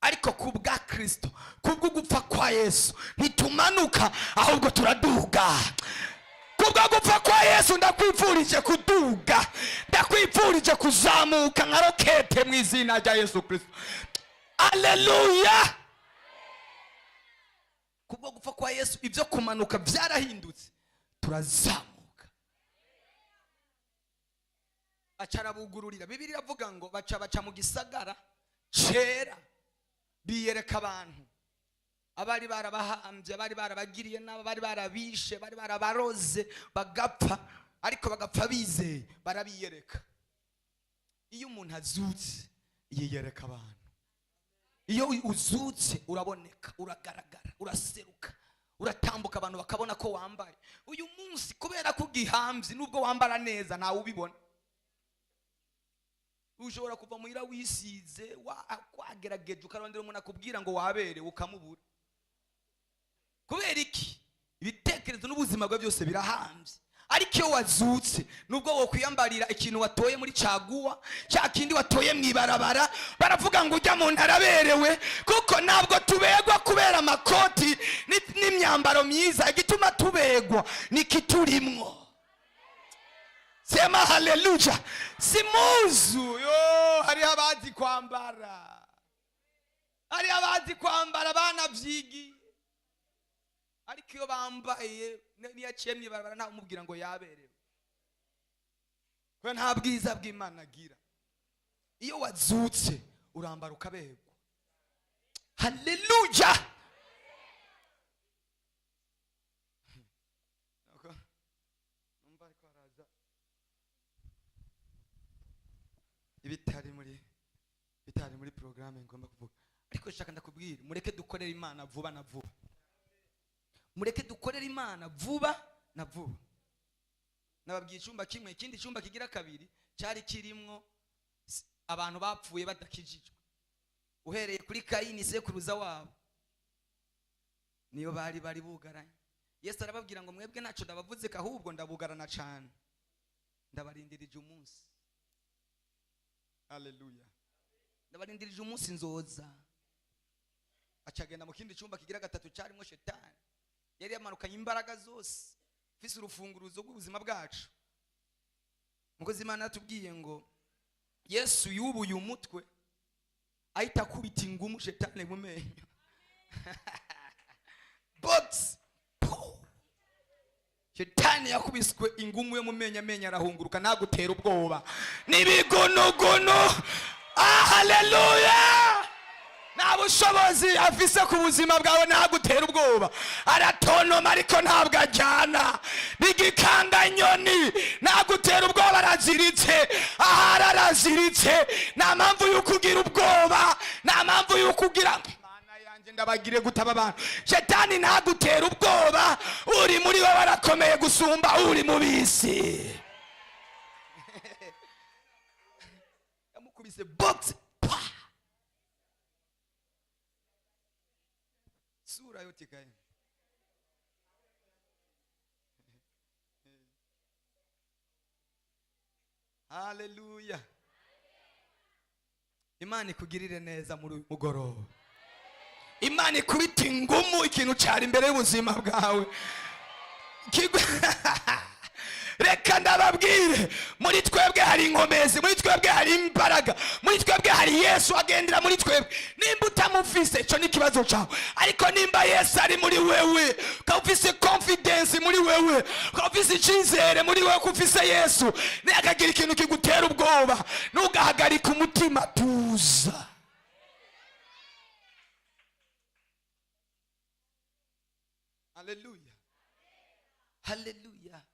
Ariko ku bwa Kirisito, kubwo gupfa kwa Yesu, ntitumanuka ahubwo turaduga. Kubwo gupfa kwa Yesu, ndakwifurije kuduga, ndakwifurije kuzamuka nka rokete mu izina rya Yesu Kirisito. Aleluya! Kubwo gupfa kwa Yesu, ibyo kumanuka byarahindutse, turazamuka. Aca arabugururira. Bibiliya iravuga ngo baca mu gisagara cera, biyereka abantu abari barabahambye, abari barabagiriye nabi, bari barabishe, bari barabaroze bagapfa, ariko bagapfa bizeye, barabiyereka. Iyo umuntu azutse yiyereka abantu. Iyo uzutse uraboneka, uragaragara, uraseruka, uratambuka, abantu bakabona ko wambaye. Uyu munsi kubera ko ugihambye, nubwo wambara neza ntawe ubibona. Ushobora kuva muhira wisize, wagerageje, ukarondera umuntu akubwira ngo waberewe, ukamubura. Kubera iki? Ibitekerezo n'ubuzima bwawe byose birahambye. Ariko iyo wazutse, nubwo wokwiyambarira ikintu watoye muri caguwa, cya kindi watoye mu ibarabara, baravuga ngo ujya mu araberewe, kuko ntabwo tubegwa kubera amakoti n'imyambaro myiza. Igituma tubegwa ni ikiturimwo. Sema haleluya! Simuzu yo, hariho abazi kwambara, hariho abazi kwambara banavyigiye, ariko iyo bambaye, niyo aciye mu ibarabara, ntawe umubwira ngo yaberewe, kubera nta bwiza bw'Imana agira. Iyo wazutse urambara ukaberwa. Haleluya! Numva ariko haraza ibitari muri porogaramu ngomba kuvuga, ariko shaka ndakubwira, mureke dukorere Imana vuba na vuba, mureke dukorere Imana vuba na vuba. Nababwiye icyumba kimwe. Ikindi cyumba kigira kabiri cyari kirimwo abantu bapfuye badakijijwe, uhereye kuri Kayini sekuruza wabo, niyo bari bugaranye. Yesu arababwira ngo mwebwe ntacyo ndabavuze, ahubwo ndabugarana cyane, ndabarindirije umunsi. Haleluya! Ndabarindirije umunsi nzoza. Acagenda mu kindi cyumba kigira gatatu, cyarimo shetani yari yamanukanye imbaraga zose, mfise urufunguruzo rw'ubuzima bwacu. Mukozi Imana yatubwiye ngo Yesu yubuye umutwe, ahita akubita ingumu shetani mu menyo, box. Puh! Shetani yakubiswe ingumu yo mu menyo, amenyo arahunguruka. Ntagutera ubwoba n'ibigunuguno. Ah, haleluya! Nta bushobozi afise ku buzima bwawe. Ntagutera ubwoba. Aratonoma ariko ntabwo ajyana n'igikanganyoni. Ntagutera ubwoba, araziritse. Ahari araziritse. Nta mpamvu y'uko ugira ubwoba, nta mpamvu y'uko ugira. Mana yanjye, ndabagire gutaba abantu. Shetani ntagutera ubwoba. Uri muri we barakomeye gusumba uri mu bisi. Yamukubise box pa sura yote ikaenda. Haleluya! Imana ikugirire neza muri uyu mugoroba. Imana ikubita ingumu ikintu cyari imbere y'ubuzima bwawe. Reka ndababwire, muri twebwe hari inkomezi, muri twebwe hari imbaraga, muri twebwe hari Yesu agendera muri twebwe. Nimba utamufise, icyo ni ikibazo cyawe, ariko nimba Yesu ari muri wewe, ukaba ufise confidence muri wewe, ukaba ufise icyizere muri wewe ko ufise Yesu, ntihakagire ikintu kigutera ubwoba. Ntugahagarike umutima, tuza. Haleluya, haleluya!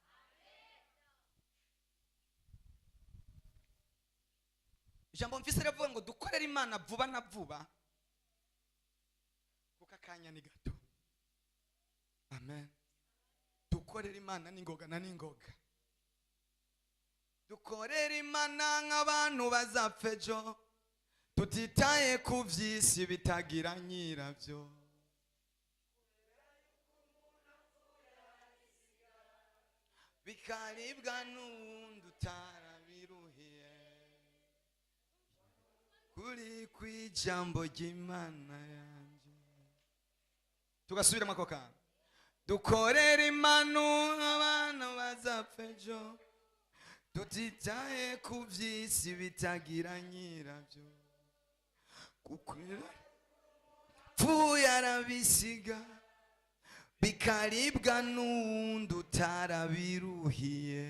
Ijambo mfise riravuga ngo dukorere Imana vuba na vuba kuko akanya ni gato. Amen. Dukorere Imana n'ingoga na n'ingoga. Dukorere Imana nk'abantu bazapfa ejo, tutitaye ku vy'isi bitagira nyirabyo. Bikaribwa n'uwundi utarabiruhiye. Kuri kw'ijambo ry'Imana yanjye. Tugasubiramo ako kantu: dukorere Imana abantu bazapfa ejo, tutitaye ku vy'isi bitagira nyirabyo, kuko pfuye arabisiga, bikaribwa n'uwundi utarabiruhiye.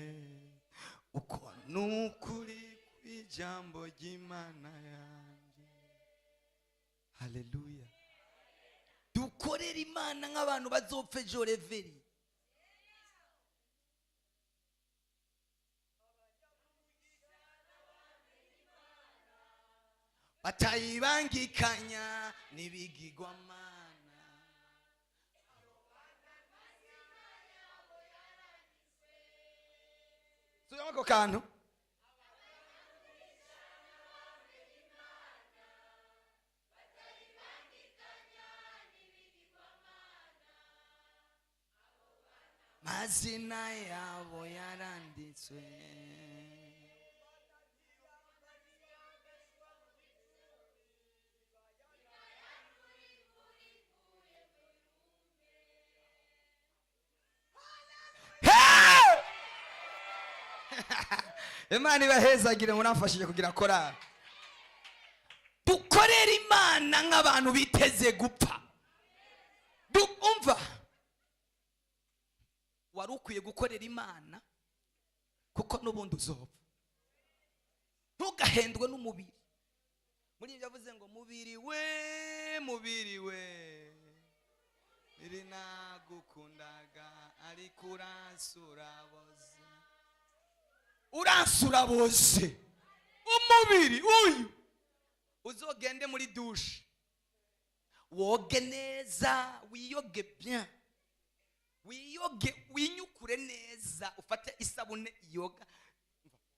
Uko ni ukuri kw'ijambo ry'Imana yanjye. Haleluya! Dukorere Imana nk'abantu bazopfa ejo. Reveri batayibangikanya n'ibigirwamana. Subiramo ako kantu. Mazina yabo yaranditswe. Hey! Imana ibahezagire, muramfashije kugira korali. Dukorere Imana nk'abantu biteze gupfa. Umva, wari ukwiye gukorera Imana kuko n'ubundi uzopfa. Ntugahendwe n'umubiri. Muri ibyo avuze ngo mubiri we, mubiri we, biri nagukundaga, ariko uransura bose, uransura bose. Umubiri uyu, uzogende muri douche, woge neza, wiyoge bien, wiyoge, winyukure neza, ufate isabune yoga,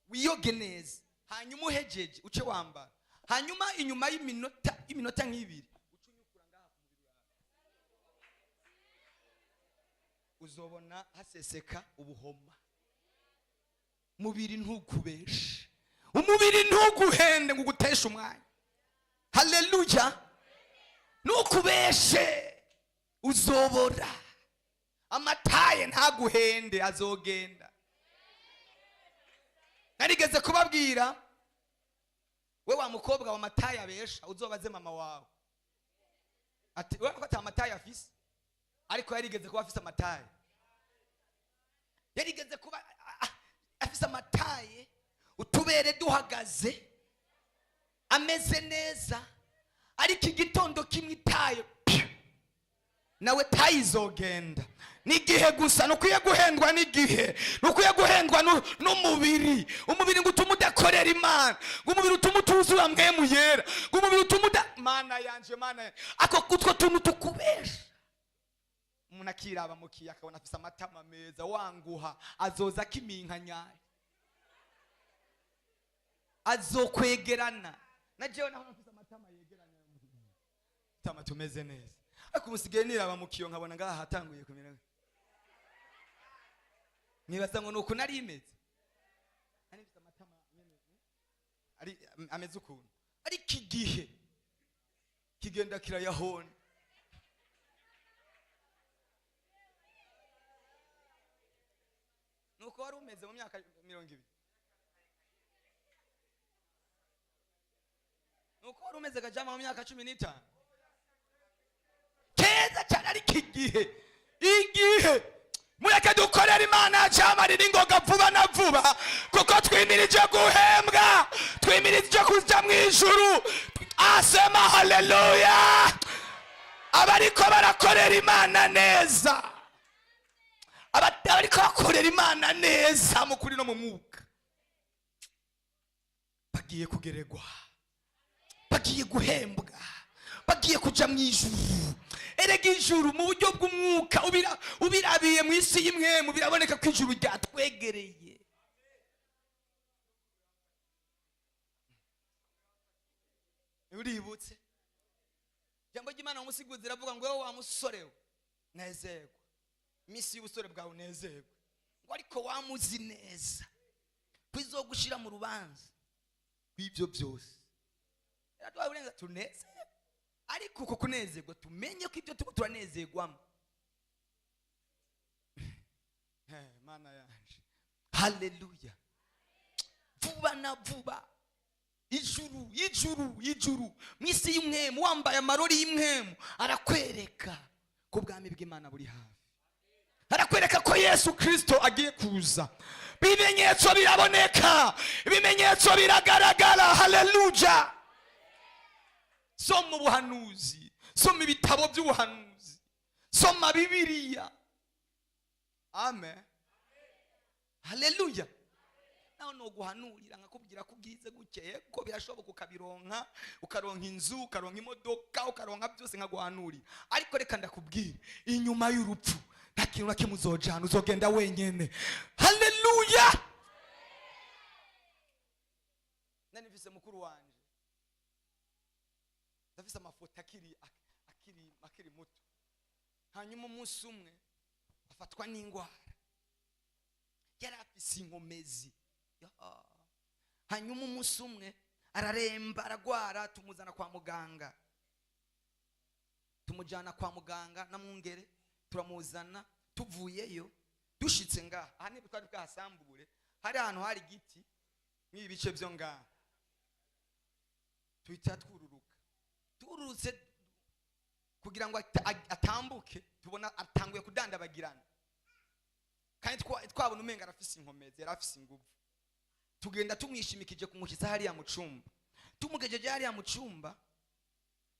wiyoge neza, hanyuma uhejeje uce wambara. Hanyuma inyuma y'iminota nk'ibiri uce unyukura ngaha ku mubiri wawe, uzobona haseseka ubuhoma. Mubiri ntukubeshe, umubiri ntuguhende ngo uguteshe umwanya. Haleluya! Ntukubeshe, uzobora. Amataye ntaguhende, azogenda. Narigeze kubabwira, we wa mukobwa wa mataye abesha, uzobaze mama wawe ati we ko ata mataye afise, ariko yarigeze kuba afise amataye, yarigeze kuba afise amataye, utubere duhagaze, ameze neza, ariko igitondo Kimwe itaye piu, nawe tayizogenda. N'igihe gusa ntukwiye guhendwa n'igihe, ntukwiye guhendwa n'umubiri. Umubiri ngo utume udakorera Imana, ngo umubiri utume utuzura Mpwemu Yera, ngo umubiri utume uda Mana yanje, Mana yanje, ako utwo tuntu tukubesha. Umuntu akiraba mu kiyo akabona afise amatama meza, wanguha azoza akiminkanyari, azokwegerana na jewe naho mfise amatama yegeranye, tama tumeze neza. Ariko umusigaye niraba mu kiyo nkabona ngaha hatanguye kumera, nibaza ngo nuko nari imeze, nari mfise amatama nyene ari ameze ukuntu, ariko igihe kigenda kirayahona. Nuko wari umeze mu myaka 20, nuko wari umeze gajama mu myaka 15, keza cyane. Ariko igihe mureke dukorera Imana cyamarira ingoga vuba na vuba, kuko twimirije guhembwa, twimirije kuja mu ijuru. Asema haleluya abariko barakorera Imana neza, abariko bakorera Imana neza mu kuri no mu mwuka, bagiye kugeregwa, bagiye guhembwa, bagiye kuja mu ijuru. Erega ijuru mu buryo bw'umwuka ubirabiye mu isi y'imwemu, biraboneka ko ijuru ryatwegereye. Uributse ijambo ry'Imana mu musiguzi riravuga ngo wowe wa musore we nezerwe, iminsi y'ubusore bwawe unezerwe, ngo ariko wamuzi neza ko izogushira mu rubanza rw'ibyo byose. Rero uburenganzira tunezerwe, ariko uko kunezerwa tumenye ko ibyo turiko turanezerwamo. Mana yanje, haleluya. Vuba na vuba ijuru, ijuru, ijuru mu isi y'umwemu, wambaye amarori y'imwemu, arakwereka ko ubwami bw'Imana buri hafi, arakwereka ko Yesu Kristo agiye kuza. Ibimenyetso biraboneka, ibimenyetso biragaragara. Haleluya. Soma ubuhanuzi, soma ibitabo by'ubuhanuzi, soma Bibiliya. Amen, haleluya. Nawe noguhanurira nkakubwira ko ubwize gukeye ko birashoboka, ukabironka, ukaronka inzu, ukaronka imodoka, ukaronka byose, nkaguhanurira. Ariko reka ndakubwira, inyuma y'urupfu nta kintu na kimwe uzojana, uzogenda wenyene. Haleluya. Nari mfise mukuru wanje, ndafise amafoto akiri muto. Hanyuma umunsi umwe afatwa n'ingwara, yari afise inkomezi. Hanyuma umunsi umwe araremba, aragwara, tumuzana kwa muganga, tumujyana kwa muganga na mwungere, turamuzana. Tuvuyeyo dushitse ngaha, aha niba twari bwahasambure, hari ahantu hari igiti nk'ibi bice byo ngaha, tuhita twururuka. Tururutse kugira ngo atambuke, tubona atanguye kudandabagirana, kandi twabona umenga arafise inkomezi, yari afise inguvu. Tugenda tumwishimikije kumushitsa hariya mu cumba. Tumugejeje hariya mu cumba,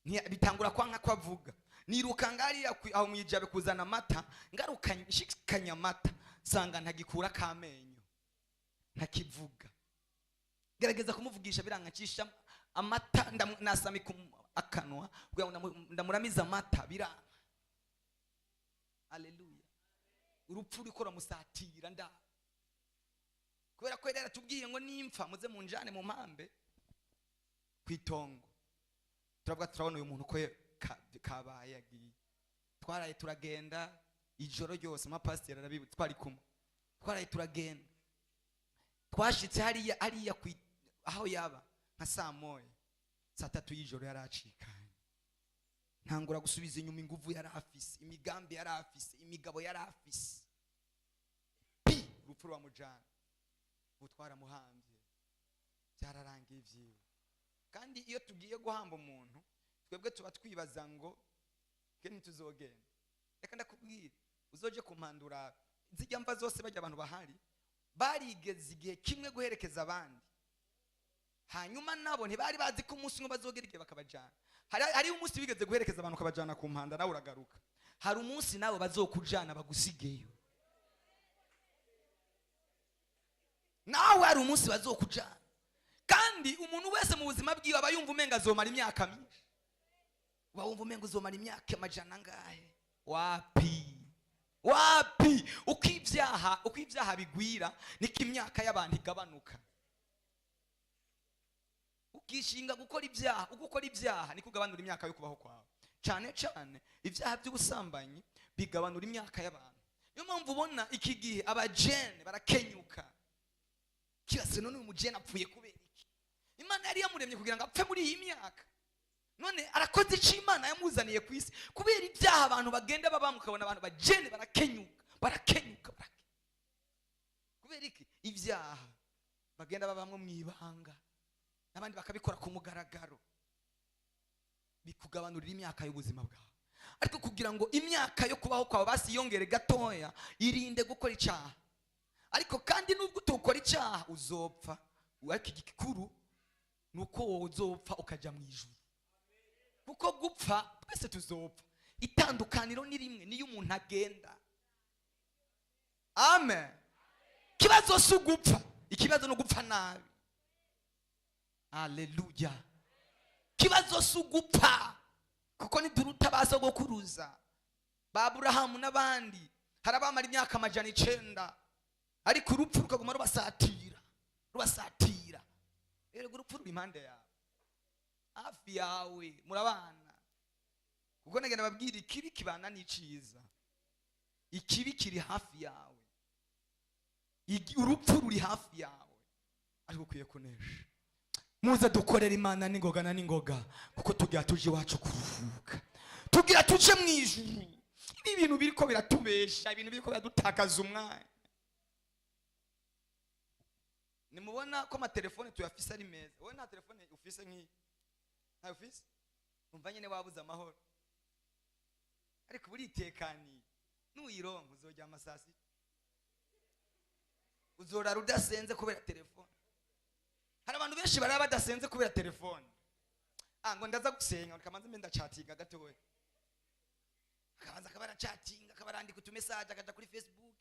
bitangura kwanka ko avuga. Niruka ngariya aho mwijabe kuzana amata, ngaruka nshikanya amata, nsanga ntagikura kamenyo, ntakivuga. Gerageza kumuvugisha birankacisha amata, nasamika akanwa kugira ngo ndamuramiza amata, biranga. Haleluya. Urupfu ruriko ruramusatira nda, kubera ko yari yaratubwiye ngo nimpfa muze munjane mu mpambe kwitongo. Turavuga turabona uyu muntu ko kabaye yagiye. Twaraye turagenda ijoro ryose, amapasiteri arabibutse, twari kumwe, twaraye turagenda. Twashitse hariya, hariya aho yaba nka saa moya, saa tatu y'ijoro yaracikanye. Ntangura gusubiza inyuma inguvu yari afise, imigambi yari afise, imigabo yari afise. Pi urupfu rwamujana, ubu twaramuhambye, byararangiye ivyiwe. Kandi iyo tugiye guhamba umuntu, twebwe tuba twibaza ngo twe ntituzogenda. Reka ndakubwira, uzoje kumpandura zijya mva zose, bajya abantu bahari barigeze igihe kimwe guherekeza abandi, hanyuma nabo ntibari bazi ko umunsi umwe bazogera igihe bakabajana. Hariho umunsi wigeze guherekeza abantu ukabajana ku mpanda, nawe uragaruka. Hari umunsi nawe bazokujana bagusigeyo. Nawe hari umunsi bazokujana. Kandi umuntu wese mu buzima bwiwe aba yumva umenga azomara imyaka myinshi. Uba wumva umenga uzomara imyaka amajana angahe? Wapi, wapi! Uko ibyaha bigwira, niko imyaka y'abantu igabanuka. Ukishinga gukora ibyaha, uko ukora ibyaha niko ugabanura imyaka yo kubaho kwawe. Cyane cyane ibyaha by'ubusambanyi bigabanura imyaka y'abantu. Niyo mpamvu ubona iki gihe abajene barakenyuka. Kirase none uyu mujene apfuye kubera iki? Imana yari yamuremye kugira ngo apfe muri iyi myaka, none arakoze icyo Imana yamuzaniye ku isi. Kubera ibyaha abantu bagenda babamo, ukabona abantu bajene barakenyuka, barakenyuka, barakenyuka. Kubera iki? Ibyaha bagenda babamo mu ibanga, n'abandi bakabikora ku mugaragaro, bikugabanurira imyaka y'ubuzima bwawe. Ariko kugira ngo imyaka yo kubaho kwawe basi yongere gatoya, irinde gukora icyaha. Ariko kandi nubwo utukora icyaha uzopfa, ariko igikuru ni uko wowe uzopfa ukajya mu ijuru. Kuko gupfa twese tuzopfa, itandukaniro ni rimwe, niyo umuntu agenda. Amen. Ikibazo si ugupfa, ikibazo ni ugupfa nabi. Haleluya! Ikibazo si ugupfa, kuko ntiduruta ba sogokuruza ba Aburahamu n'abandi. Hari abamara imyaka 900, ariko urupfu rukaguma rubasatira, rubasatira. Erega urupfu ruri impande yawe, hafi yawe, murabana. Kuko nagenda babwira, ikibi kibana n'iciza, ikibi kiri hafi yawe. Urupfu ruri hafi yawe, ariko ukwiye kunesha. Muze dukorera Imana n'ingoga na n'ingoga, kuko tugira tuje iwacu kuruhuka, tugira tuje mu ijuru. Ibi bintu biriko biratubesha, ibintu biriko biradutakaza umwanya. Nimubona ko amatelefone tuyafise ari meza. Wowe nta telefone ufise nk'iyi? Ntayo ufise? Umva nyine wabuze amahoro, ariko uba uritekaniye. Nuyironka uzoryama saa sita, uzorara udasenze kubera telefone. Hari abantu benshi barara badasenze kubera telefone. Ngo ndaza gusenga, kamanze mbe ndacatinga gatoya. Akabanza akaba aracatinga, akaba arandika utumesaje, akaja kuri Facebook.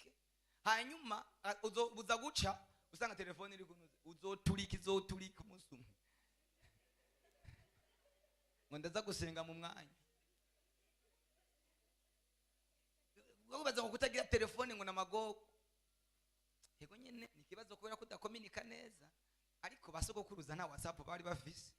Hanyuma uza guca usanga telefone iri kunuze, uzoturika, izoturika umunsi umwe. Ngo ndaza gusenga mu mwanya. Baza ngo kutagira telefone ngo namagogo. Yego nyene ni ikibazo kubera ko udakominika neza, ariko ba sogokuruza nta WhatsApp bari bafise,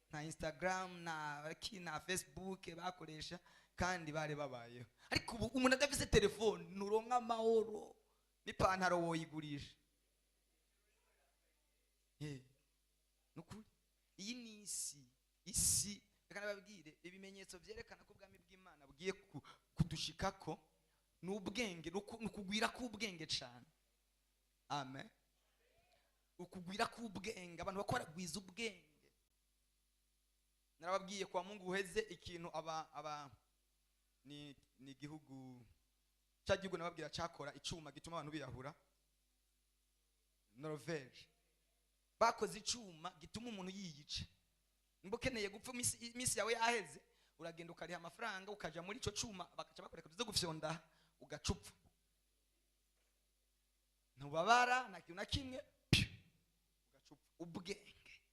nta Instagram, nta ki, nta Facebook bakoresha, kandi bari babayeho. Ariko ubu umuntu adafise telefone nturonka amahoro, n'ipantaro woyigurisha. Nukuri iyi ni isi. Isi, reka nababwire ibimenyetso byerekana ko ubwami bw'Imana bugiye kudushikako. Ni ubwenge, ni ukugwira k'ubwenge cyane. Amen. Ukugwira k'ubwenge, abantu bakora gwiza ubwenge. Narababwiye kwa Mungu uheze ikintu aba ni igihugu cya gihugu nababwira cyakora icuma gituma abantu biyahura, Norvege. Bakoze icuma gituma umuntu yiyica. Nimba ukeneye gupfa iminsi yawe yaheze, uragenda ukariha amafaranga, ukaja muri ico cuma, bakaca bakoreka tuze gufyonda, ugacupfa, ntubabara nta kintu na kimwe, piu, ugacupfa. Ubwenge,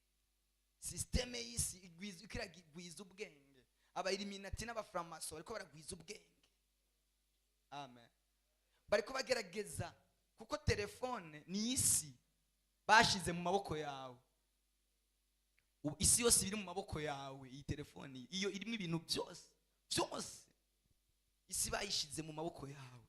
systeme y'isi igwiza, ikiragwiza ubwenge. Aba Illuminati n'abaframaso bariko baragwiza ubwenge. Amen. Bariko bagerageza, kuko telefone ni isi bashize mu maboko yawe. Ubu isi yose iri mu maboko yawe. Iyi telefone iyo irimo ibintu byose byose, isi bayishize mu maboko yawe.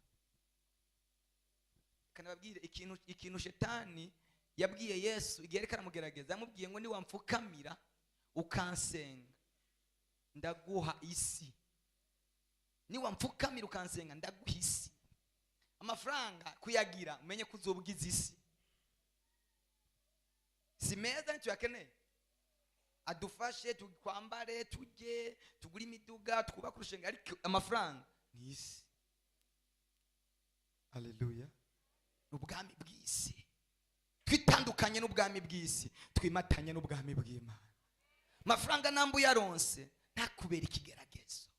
Kanababwire ikintu shetani yabwiye Yesu igihe yariko aramugerageza. Yamubwiye ngo niwamfukamira ukansenga ndaguha isi. Niwamfukamira ukansenga ndaguha isi. Amafaranga kuyagira, umenye ko uzobwiza isi. Si meza, ntituyakeneye, adufashe twambare, tujye tugure imiduga, twubake urusengero, ariko amafaranga ni isi. Haleluya! Ubwami bw'isi, twitandukanye n'ubwami bw'isi, twimatanye n'ubwami bw'Imana. Amafaranga namba uyaronse, ntakubera ikigeragezo,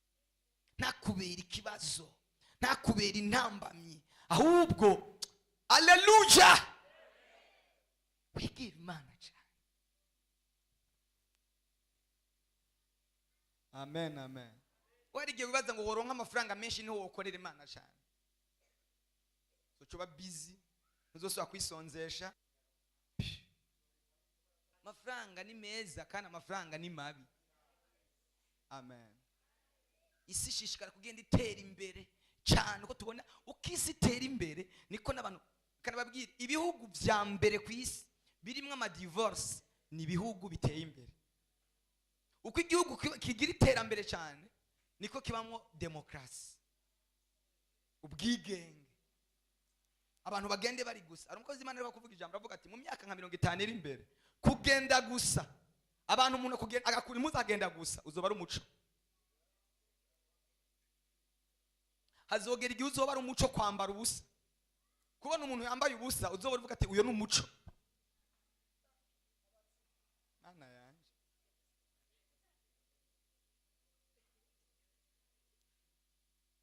ntakubera ikibazo, ntakubera intambamyi, ahubwo, aleluya, wegera Imana cyane. Amen, amen. Wari igihe wibaza ngo woronka amafaranga menshi niho wokorera Imana cyane, uba busy, ntuzosubira kwisonzesha. Amafaranga ni meza kandi amafaranga ni mabi. Amen. Isi ishishikara kugenda itera imbere cyane. Uko tubona uko isi itera imbere, niko n'abantu kanababwira, ibihugu vya mbere ku isi birimo amadivorce ni ibihugu biteye imbere. Uko igihugu kigira iterambere cyane, niko kibamo demokarasi, ubwigenge, abantu bagende bari gusa. Hari umukozi w'Imana ariko kuvuga ijambo, aravuga ati mu myaka nka 50 iri imbere, kugenda gusa, abantu, umuntu kugenda agakura impuzu agenda gusa, uzoba ari umuco. Hazogera igihe uzoba ari umuco kwambara ubusa. Kubona umuntu yambaye ubusa, uzoba uvuga ati uyo ni umuco. Mana yanje,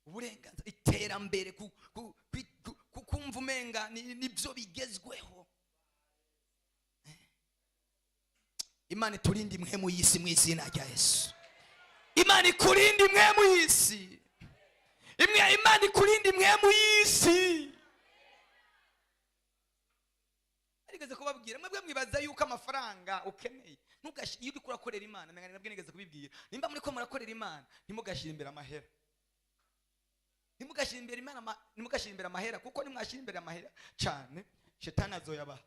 uburenganzira, iterambere, kumva umenga nibyo bigezweho. Imana iturinde imwe mu y'isi mu izina rya Yesu. Imana ikurinde imwe mu y'isi. Imwe, Imana ikurinde imwe mu y'isi. Arigeze kubabwira, mwebwe mwibaza yuko amafaranga ukeneye, iyo uriko urakorera Imana, menga nabwo nigeze kubibwira, nimba muriko murakorera Imana, ntimugashire imbere amahera. Ntimugashire imbere Imana, ntimugashire imbere amahera, kuko nimwashira imbere amahera cyane, shetani azoyabaha.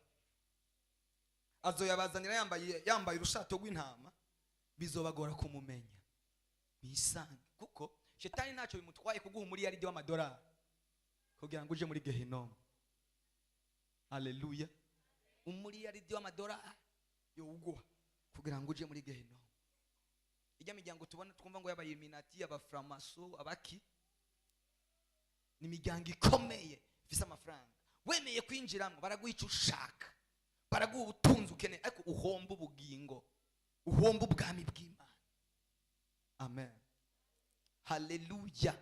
Azoyabazanira yambaye urushato rw'intama, bizobagora kumumenya. Bisange, kuko shetani ntacyo bimutwaye kuguha umuriyaridi w'amadolari kugira ngo uje muri Gehinomu. Haleluya. Umuriyaridi w'amadolari yowuguha kugira ngo uje muri Gehinomu. Ijya miryango tubona twumva ngo yabaye Illuminati, abaframaso, abaki, ni imiryango ikomeye ifise amafaranga. Wemeye kwinjiramo, baraguha icyo ushaka, baraguha ubutunzi ukeneye, ariko uhomba ubugingo, uhomba ubwami bw'Imana. Amen. Haleluya.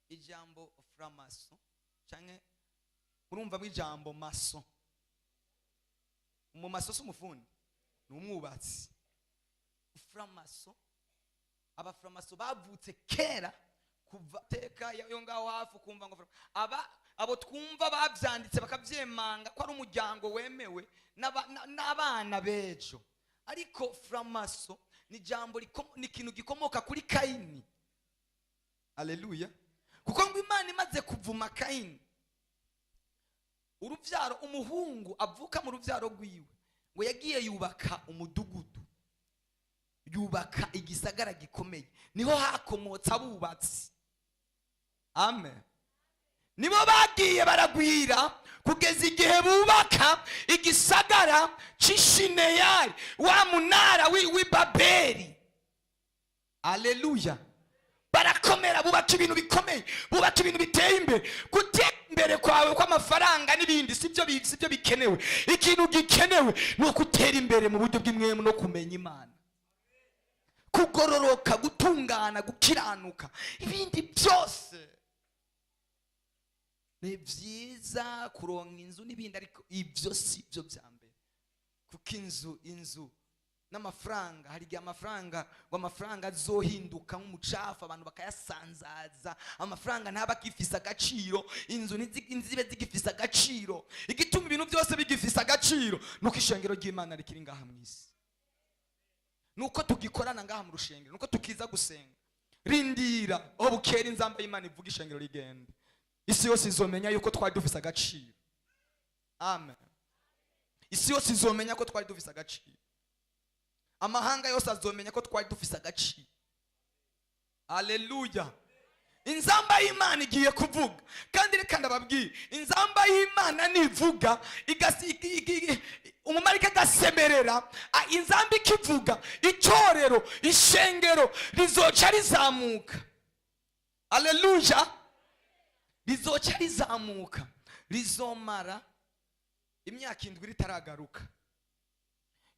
Ijambo framaso canke urumva ijambo maso. Mu maso si umufundi, ni umwubatsi. Framaso, abaframaso bavutse kera kuva teka yo ngaho hafi, kumva ngo abo twumva bavyanditse bakavyemanga ko ari umuryango wemewe n'abana bejo. Ariko framaso ni jambo ni ikintu gikomoka kuri Kaini. Haleluya. Kuko ngo Imana imaze kuvuma Kaini, uruvyaro, umuhungu avuka mu ruvyaro rwiwe, ngo yagiye yubaka umudugudu, yubaka igisagara gikomeye, niho hakomotse abubatsi. Amen. Nibo bagiye baragwira kugeza igihe bubaka igisagara c'Ishineyari, wa munara w'i Babeli. Haleluya. Barakomera, bubaka ibintu bikomeye, bubaka ibintu biteye imbere. Gutera imbere kwawe kw'amafaranga n'ibindi sibyo bikenewe. Ikintu gikenewe ni ukutera imbere mu buryo bw'imwemu no kumenya Imana, kugororoka, gutungana, gukiranuka. Ibindi byose ni byiza, kuronka inzu n'ibindi, ariko ibyo si byo bya mbere. Kuko inzu n'amafaranga, hari igihe amafaranga, ngo amafaranga azohinduka nk'umucafu, abantu bakayasanzaza, amafaranga ntaba akifise agaciro, inzu ntizibe zigifise agaciro. Igituma ibintu byose bigifise agaciro nuko ishengero ry'Imana rikiri ngaha mu isi, nuko tugikorana ngaha mu rushengero, nuko tukiza gusenga. Rindira aho bukera inzamba y'Imana ivuga, ishengero rigende, isi yose izomenya yuko twari dufise agaciro. Amen. Isi yose izomenya ko twari dufise agaciro. Amahanga yose azomenya ko twari dufise agaciro. Haleluya. Inzamba y'Imana igiye kuvuga, kandi reka ndababwire, inzamba y'Imana nivuga, umumarika agasemerera, inzamba ikivuga, itorero, ishengero rizoca rizamuka. Haleluya. Rizoca rizamuka, rizomara imyaka 7 ritaragaruka.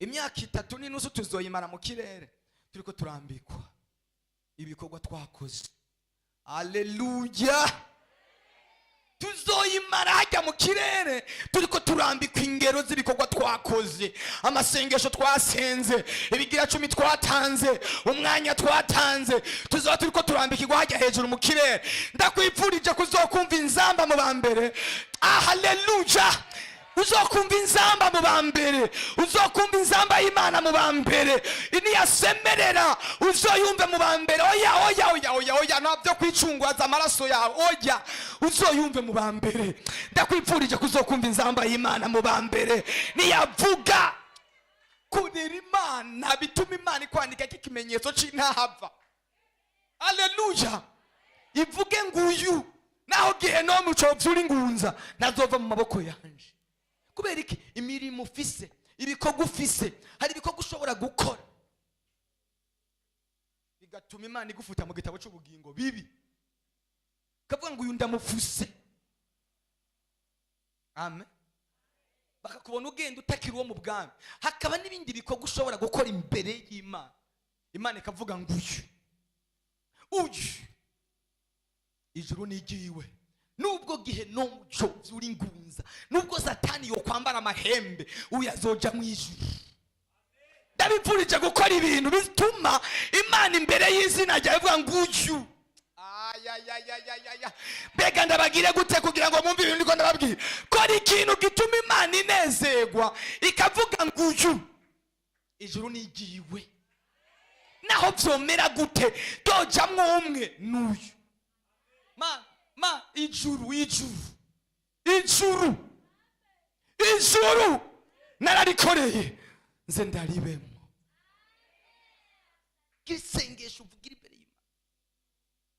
Imyaka 3.5 tuzoyimara mu kirere turiko turambikwa ibikorwa twakoze. Aleluya! Tuzoyimara hajya mu kirere turiko turambikwa ingero z'ibikorwa twakoze, amasengesho twasenze, ibigira cumi twatanze, umwanya twatanze. Tuzoba turiko turambikirwa hajya hejuru mu kirere. Ndakwipfurije kuzokumva inzamba mu ba mbere. Ah, haleluya! Uzokumva inzamba mu ba mbere, uzokumva inzamba y'Imana mu ba mbere. Niyasemerera uzoyumve mu ba mbere. Oya, oya, oya, oya, oya, ntabyo kwicunguza amaraso yawe. Oya, uzoyumve mu ba mbere. Ndakwipfurije kuzokumva inzamba y'Imana mu ba mbere niyavuga. Kurera Imana bituma Imana ikwandika ikimenyetso c'intahava. Aleluya! Ivuge nguyu, naho gihe no mucovyura ingunza, ntazova mu maboko yanje. Kubera iki? Imirimo ufise, ibikorwa ufise. Hari ibikorwa ushobora gukora bigatuma Imana igufuta mu gitabo cy'ubugingo bibi, kavuga ngo uyu ndamufuse. Amen. Bakakubona ugenda utakiri uwo mu bwami. Hakaba n'ibindi bikorwa ushobora gukora imbere y'Imana, Imana ikavuga ngo uyu, uyu, ijuru nigiwe. Nubwo gihe nomuco vyura ingunza, nubwo Satani yokwambara amahembe, uyu azoja mu ijuru. Ndabipfurije gukora ibintu bituma Imana imbere y'izina ryawe ivuga ngo uyu. Ayayayayaya! Mbega ndabagire gute kugira ngo mwumve ibintu ndiko ndababwira? Kora ikintu gituma Imana inezerwa, ikavuga ngo uyu, ijuru nigiwe. Naho vyomera gute, tojamwo umwe n'uyu. Ma ma ijuru, ijuru, ijuru, ijuru nararikoreye, nze ndaribemo. Isengesho uvugira imbere y'Imana,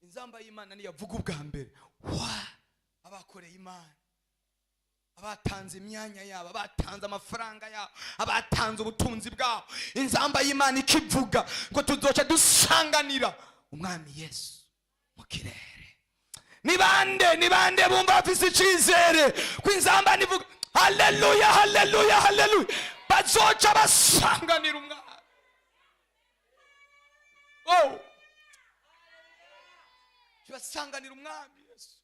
inzamba y'Imana niyavuga ubwa mbere, wa abakoreye Imana, abatanze imyanya yabo, abatanze amafaranga yabo, abatanze ubutunzi bwabo, inzamba y'Imana ikivuga ngo tuzoca dusanganira Umwami Yesu mu kirere. Ni bande, ni bande bumva bafise icizere ko inzamba nivuga, haleluya, haleluya, haleluya, bazoca basanganira Umwami? Oh, tubasanganira Umwami Yesu.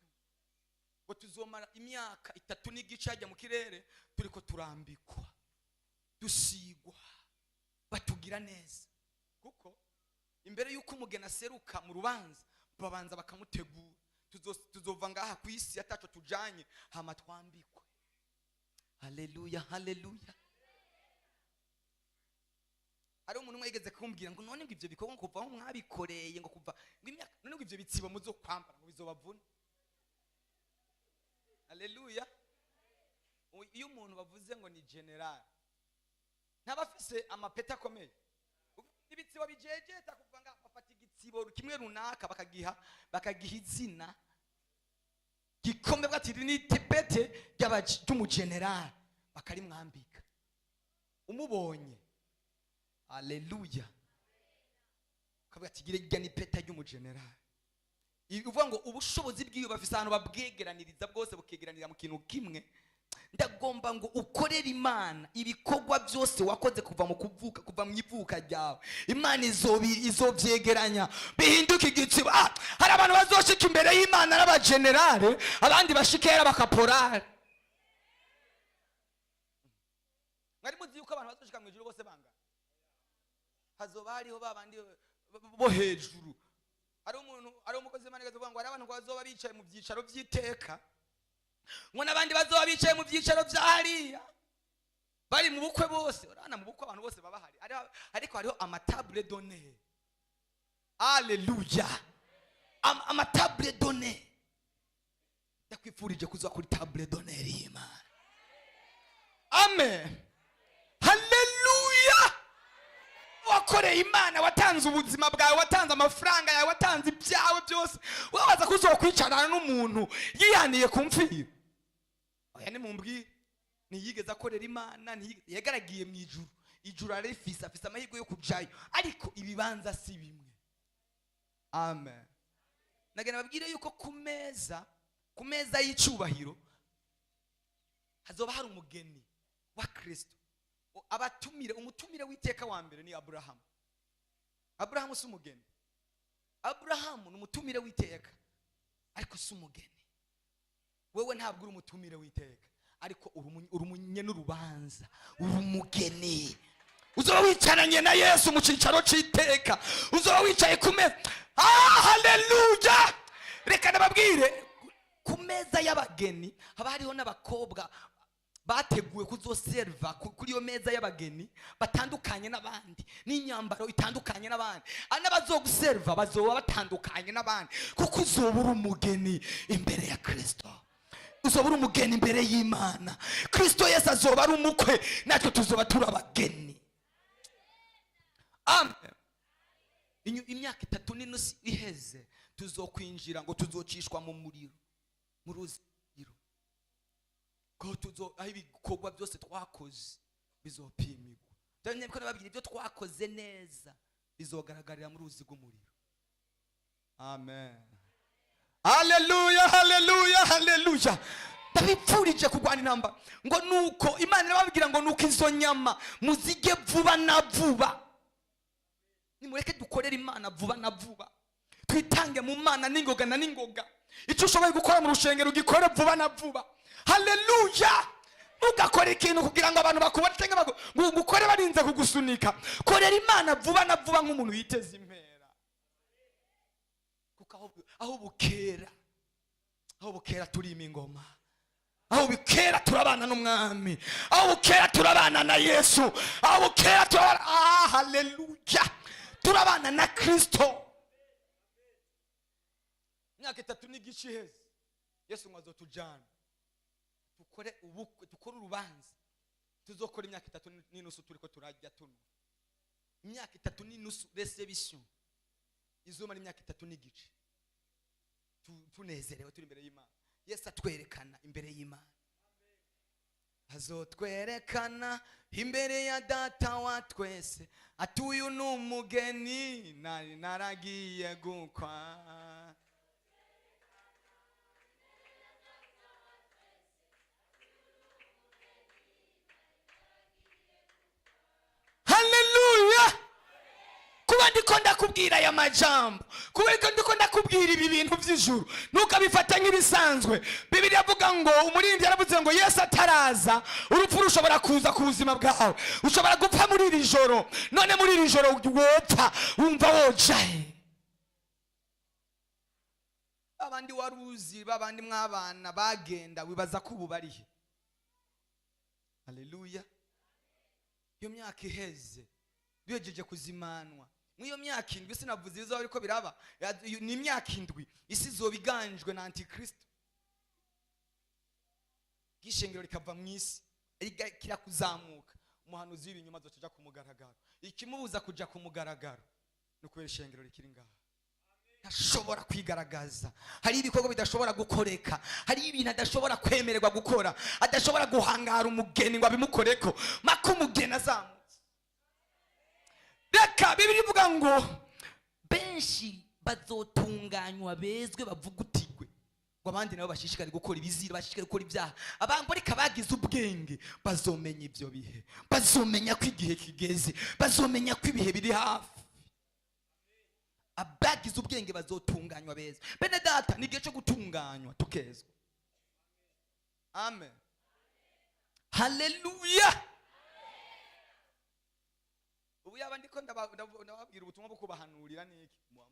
Ngo tuzomara imyaka 3.5 hajya mu kirere turiko turambikwa, dusigwa, batugira neza. Kuko imbere y'uko umugeni aseruka mu rubanza, babanza bakamutegura. Tuzova ngaha ku isi ataco tujanye, hama twambikwe. Haleluya, haleluya! Hari umuntu umwe yigeze kumbwira ngo none ngo ivyo bikorwa ngo kuva aho mwabikoreye, ngo kuva ngo imyaka, none ngo ivyo bitsibo muzokwambara ngo bizobavuna? Haleluya! Iyo umuntu bavuze ngo ni general, ntaba afise amapeti akomeye, ibitsibo bijejeta kuva ngaha. Bafata igitsibo kimwe runaka, bakagiha izina gikombe, bwati iri ni ipete ry'umugenerali, bakarimwambika. Umubonye, aleluya, ukavuga ati gira ni ipeta ry'umugenerali. Uvuga ngo ubushobozi bw'iyo bafise ahantu babwegeraniriza bwose, bukegeranira mu kintu kimwe. Ndagomba ngo ukorere Imana ibikorwa byose wakoze kuva mu kuvuka, kuva mu ivuka ryawe. Imana izovyegeranya bihinduke igitsibo. Ah, hari abantu bazoshika imbere y'Imana n'abagenerale, abandi bashikera bakaporale. Mwari muzi yuko abantu bazoshika mu ijuru bose bangana? Hazoba hariho ba bandi bo hejuru. Hari umuntu, hari umukozi w'Imana yigeze kuvuga ngo hari abantu ngo bazoba bicaye mu byicaro by'iteka, ngo n'abandi bazoba bicaye mu byicaro bya hariya, bari mu bukwe bose. Urabona mu bukwe abantu bose baba bahari. Ariko hariho amatable d'honneur. Aleluya! Amatable d'honneur. Ndakwifurije kuza kuri table d'honneur y'Imana. Amen, haleluya! Wakoreye Imana, watanze ubuzima bwawe, watanze amafaranga yawe, watanze ibyawe byose, wabaza ko uzokwicarana n'umuntu yihaniye ku mfiro? Oya, nimumbwire. Ntiyigeze akorera Imana, yagaragiye mu ijuru. Ijuru ararifise, afise amahirwe yo kujayo, ariko ibibanza si bimwe. Amen. Nagenda babwire yuko ku meza y'icyubahiro hazoba hari umugeni wa Kristo. Abatumire, umutumire w'iteka wa mbere ni Aburahamu. Aburahamu si umugeni. Aburahamu ni umutumire w'iteka, ariko si umugeni. Wewe ntabwo uri umutumire w'iteka, ariko uri umunyenurubanza, uri umugeni. Uzoba wicaranye na Yesu mu cyicaro cy'iteka, uzoba wicaye ku meza. Ah, haleluya! Reka nababwire, ku meza y'abageni haba hariho n'abakobwa bateguwe kuzoseriva kuri iyo meza y'abageni, batandukanye n'abandi, n'imyambaro itandukanye n'abandi. N'abazoguseriva bazoba batandukanye n'abandi, kuko uzoba uri umugeni imbere ya Kirisito, uzoba uri umugeni imbere y'Imana. Kirisito Yesu azoba ari umukwe, natwe tuzoba turi abageni. Amen. Imyaka 3.5 iheze, tuzokwinjira ngo tuzocishwa mu muriro, mu ruziro ko tuzo aho ibikorwa byose twakoze bizopimirwa. Dore ko nababwira, ibyo twakoze neza bizogaragarira mu ruzi rw'umuriro. Amen, haleluya, haleluya, haleluya! Ndabipfurije kurwana intambara. Ngo nuko Imana irababwira ngo nuko izo nyama muzige vuba na vuba. Nimureke dukorere Imana vuba na vuba, twitange mu Mana n'ingoga na n'ingoga. Icyo ushoboye gukora mu rushengero ugikore vuba na vuba. Haleluya! Ntugakore ikintu kugira ngo abantu bakubone cyangwa ngo ukore barinze kugusunika. Korera Imana vuba na vuba nk'umuntu yiteze impera, kuko aho bukera turima ingoma, aho bukera turabana n'umwami, aho bukera turabana na Yesu, aho bukera turabana, ah, haleluya, turabana na Kristo. Imyaka 3.5 iheze, Yesu ngo azotujana dukore ubukwe, dukore urubanza. Tuzokora imyaka 3.5 turiko turarya, tunywa. Imyaka 3.5, réception izomara imyaka 3.5, tunezerewe, turi imbere y'Imana. Yesu atwerekana imbere y'Imana, azotwerekana imbere ya Data wa twese, ati: "Uyu ni umugeni nari naragiye gukwa." Haleluya! Kuba ndiko ndakubwira aya majambo, kuba ndiko ndakubwira ibi bintu by'ijuru, ntukabifata nk'ibisanzwe. Bibiliya avuga ngo, umuririmbyi yaravuze ngo Yesu ataraza, urupfu rushobora kuza ku buzima bwawe, ushobora gupfa muri iri joro. None muri iri joro wopfa, wumva wojahe? Babandi wari uzi, babandi mwabana bagenda, wibaza ko ubu barihe? Haleluya! Iyo myaka iheze, duhejeje kuzimanwa muri iyo myaka 7, sinavuze ibizoba ariko biraba. Ni imyaka 7 isi izoba iganjwe na Antikristo, bw'ishengero rikava mu isi rigakira kuzamuka. Umuhanuzi w'ibinyoma azoca ku mugaragaro. Ikimubuza kuja ku mugaragaro ni ukubera ishengero rikiri ngaha, ntashobora kwigaragaza. Hari ibikorwa bidashobora gukoreka, hari ibintu adashobora kwemererwa gukora, adashobora guhangara umugeni ngo abimukoreko maka umugeni azamutse. Reka Bibiliya ivuga ngo benshi bazotunganywa, bezwe, bavugutigwe, ngo abandi nabo bashishikare gukora ibizira, bashishikare gukora ibyaha. Abantu ariko abagize ubwenge bazomenya ibyo bihe, bazomenya ko igihe kigeze, bazomenya ko ibihe biri hafi. Abagize ubwenge bazotunganywa beza. Bene Data, ni igihe cyo gutunganywa tukezwa. Amen, haleluya! Ubu yaba ndiko ndababwira ubutumwa bwo kubahanurira niki, muba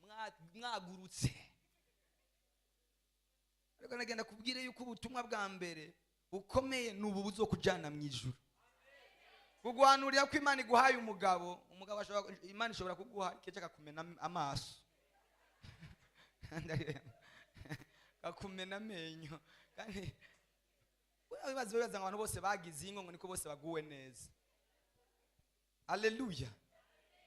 mwagurutse, ariko nagenda kubwire yuko ubutumwa bwa mbere bukomeye ni ubu buzokujana mu ijuru. Kuguhanurira ko Imana iguhaye umugabo, umugabo ashobora, Imana ishobora kuguha keca akakumena amaso, kakumena amenyo. Kandi wibaza ngo abantu bose bagize ingo ngo niko bose baguwe neza. Aleluya!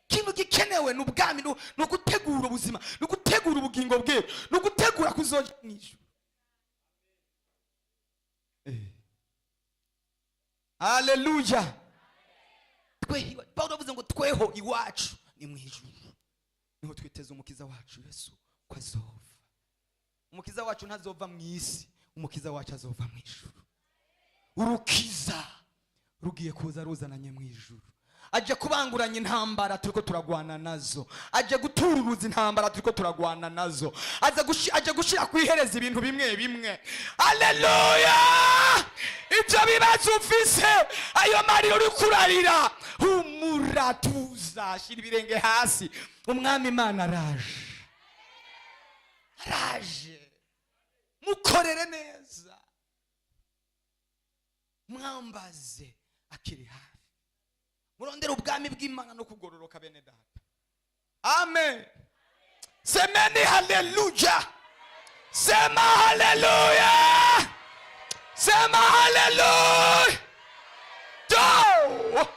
Ikintu gikenewe ni ubwami, ni ugutegura ubuzima, ni ugutegura ubugingo bwe, ni ugutegura kuzoja mu ijuru. Haleluya! Pawulo avuze ngo tweho iwacu ni mu ijuru, niho twiteze Umukiza wacu Yesu ko azova. Umukiza wacu ntazova mu isi, Umukiza wacu azova mu ijuru. Urukiza Rugiye kuza ruzananye mu ijuru. Aje kubanguranya intambara turiko turagwana nazo, aje gutururuza intambara turiko turagwana nazo, aje gushira kwihereza ibintu bimwe bimwe. Haleluya! Ibyo bibazo ufise, ayo marira uri kurarira, humura, tuza, shira ibirenge hasi. Umwami Imana araje, araje. Mukorere neza, mwambaze akiri hafi, murondere ubwami bw'Imana no kugororoka. Bene data, amen. Semeni haleluya, sema haleluya, sema haleluya. Do!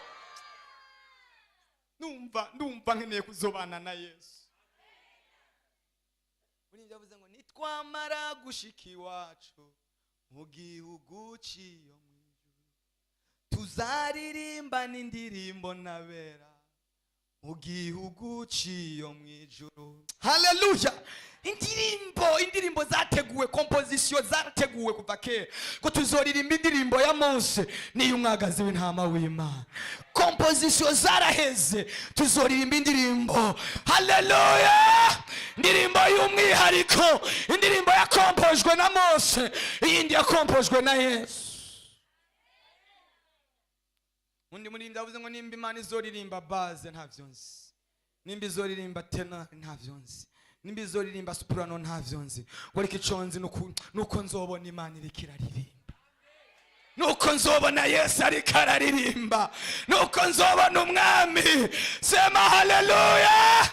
Numva nkeneye kuzobana na Yesu. Muri ibyo yavuze ngo nitwamara gushika iwacu mu gihugu cy'iyo mu ijuru, tuzaririmba n'indirimbo nabera mu gihugu cy'iyo mu ijuru. Haleluya! Indirimbo zateguwe, composition zateguwe kuva kera, ko tuzoririmba indirimbo ya Mose n'iy'umwagazi w'intama w'Imana. Composition zaraheze, tuzoririmba indirimbo. Haleluya! Indirimbo y'umwihariko, indirimbo yakompojwe na Mose, iyindi yakompojwe na Yesu. Undi muririmbyi avuze ngo nimba Imana izoririmba basse, ntavyo nzi, nimba izoririmba ténor, ntavyo nzi, nimba izoririmba soprano, ntavyo nzi, ngo ariko ico nzi nuko nzobona Imana iriko iraririmba, nuko nzobona Yesu ariko araririmba, nuko nzobona umwami. Sema haleluya!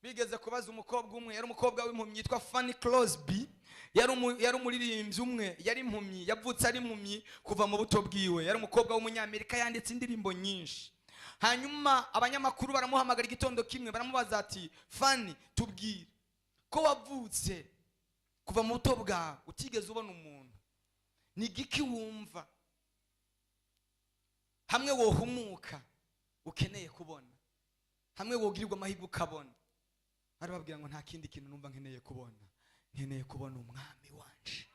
Bigeze kubaza umukobwa umwe, yari umukobwa w'impumyi yitwa Fanny Crosby. Yari umuririmbyi umwe, yari impumyi, yavutse ari impumyi kuva mu buto bwiwe. Yari umukobwa w'umunyamerika, yanditse indirimbo nyinshi. Hanyuma abanyamakuru baramuhamagara igitondo kimwe, baramubaza ati: "Fanny, tubwire, ko wavutse kuva mu buto bwawe utigeze ubona umuntu, ni igiki wumva hamwe wohumuka ukeneye kubona, hamwe wogirirwa amahirwe ukabona?" Arababwira ngo: "Nta kindi kintu numva nkeneye kubona, nkeneye kubona umwami wanje,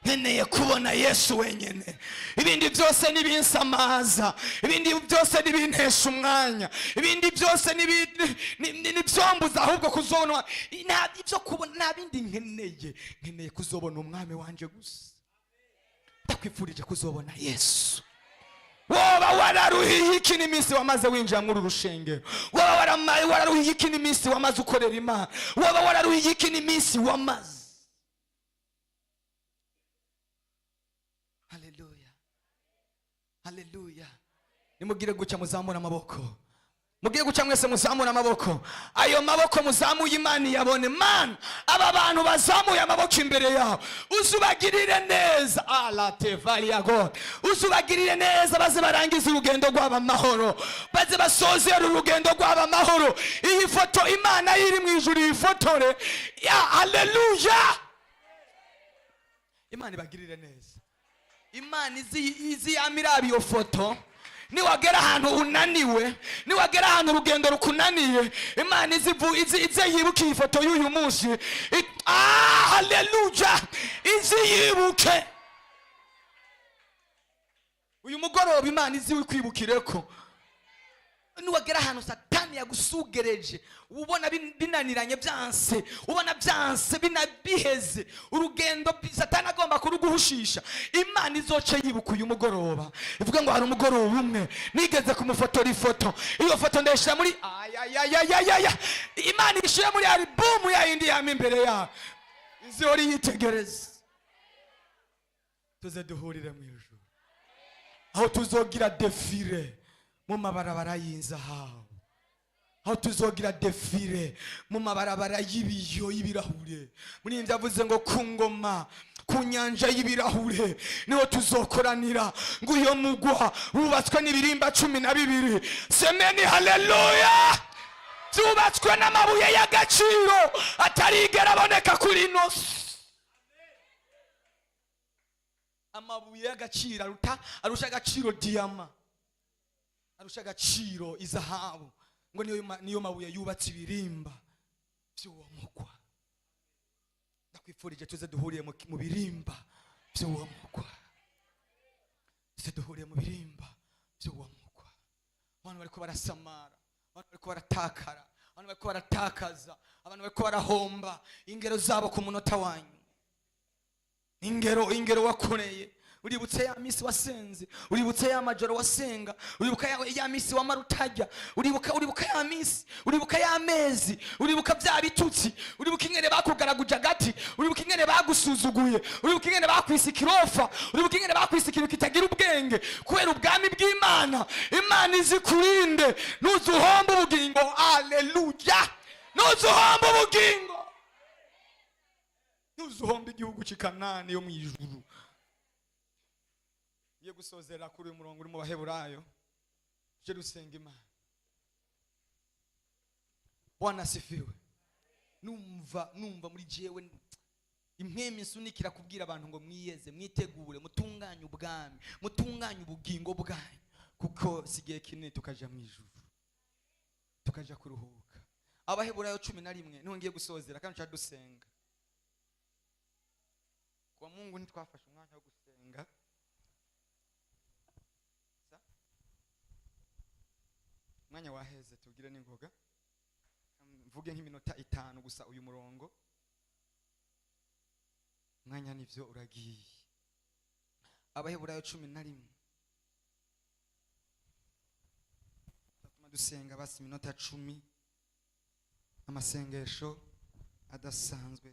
nkeneye kubona Yesu wenyine. Ibindi byose nibinsamaza, ibindi byose nibintesha umwanya, ibindi byose nibyombuza ahubwo kuzobona. Nta ibyo kubona, nta bindi nkeneye, nkeneye kuzobona umwami wanje gusa." Ndakwifurije kuzobona Yesu. Woba wararuhiye iki n'iminsi wamaze winjira muri uru rushengero? Woba wararuhiye iki n'iminsi wamaze ukorera Imana? Woba wararuhiye iki n'iminsi wamaze? Haleluya, haleluya! Nimugire gutya muzamura amaboko, mugire gutya mwese muzamura amaboko. Ayo maboko muzamuye, Imana iyabone. Mana, aba bantu bazamuye amaboko imbere yawe, uzubagirire neza. Alatevaliyago, uzubagirire neza, baze barangize urugendo rwabo amahoro, baze basozere urugendo rwabo amahoro. Iyi foto Imana iri mu ijuru iyifotore ya. Haleluya! Imana ibagirire neza. Imana izi yamiraba iyo foto. Niwagera ahantu unaniwe, niwagera ahantu urugendo rukunaniye, Imana ize yibuke iyi foto y'uyu munsi. Haleluya! Izi yibuke uyu mugoroba, Imana izi wikwibukireko. Niwagera ahantu Satani yagusugereje, ubona binaniranye, byanse, ubona byanse, biheze urugendo, Satani agomba kuruguhushisha, Imana izoce yibuka uyu mugoroba, ivuga ngo: "Hari umugoroba umwe nigeze kumufotora ifoto, iyo foto ndayishyira muri ayayayayaya." Imana ishyire muri album ya yindi yama imbere yayo, izihora yitegereza. Tuze duhurire mu ijuru, aho tuzogira défilé mu mabarabara y'inzahabu, aho tuzogira défilé mu mabarabara y'ibiyo, y'ibirahure. Muri ibyo avuze ngo ku ngoma, ku nyanja y'ibirahure niho tuzokoranira, ngo iyo mugwa wubatswe n'ibirimba 12. Semeni haleluya! Byubatswe n'amabuye y'agaciro atarigera aboneka kuri ino si, amabuye y'agaciro aruta, arusha agaciro diyama, arusha agaciro izahabu, ngo niyo mabuye yubatse ibirimba by'uwo mugwa. Ndakwifurije tuze duhuriye mu birimba by'uwo mugwa. Twese duhuriye mu birimba by'uwo mugwa. Abantu bariko barasamara, abantu bariko baratakara, abantu bariko baratakaza, abantu bariko barahomba ingero zabo ku munota wanyu. Ingero wakoreye. Uributse ya misi wasenze, uributse ya majoro wasenga, uribuka ya misi wamara utajya, uribuka ya misi, uribuka ya mezi, uribuka bya bitutsi, uribuka ingene bakugaraguje agati, uribuka ingene bagusuzuguye, uribuka ingene bakwise ikirofa, uribuka ingene bakwise ikintu kitagira ubwenge kubera ubwami bw'Imana. Imana izikurinde, ntuzuhomba ubugingo. Aleluya! Ntuzuhomba ubugingo, ntuzuhomba igihugu cy'i Kanani yo mu ijuru. Ngiye gusozera kuri uyu murongo uri mu Baheburayo, tujye dusenga Imana. Bwana asifiwe. Numva muri jewe impwemu insunikira kubwira abantu ngo mwiyeze, mwitegure, mutunganye ubwami, mutunganye ubugingo bwanyu, kuko si igihe kinini tukaja mu ijuru, tukaja kuruhuka. Abaheburayo 11 niho ngiye gusozera, kandi nshaka dusenga kuwa Mungu. Ntitwafashe umwanya wo gusenga. Umwanya waheze, tubwire n'ingoga, mvuge nk'iminota 5 gusa uyu murongo. Umwanya nivyo uragiye. Abaheburayo 11, tuma dusenga basi iminota 10, amasengesho adasanzwe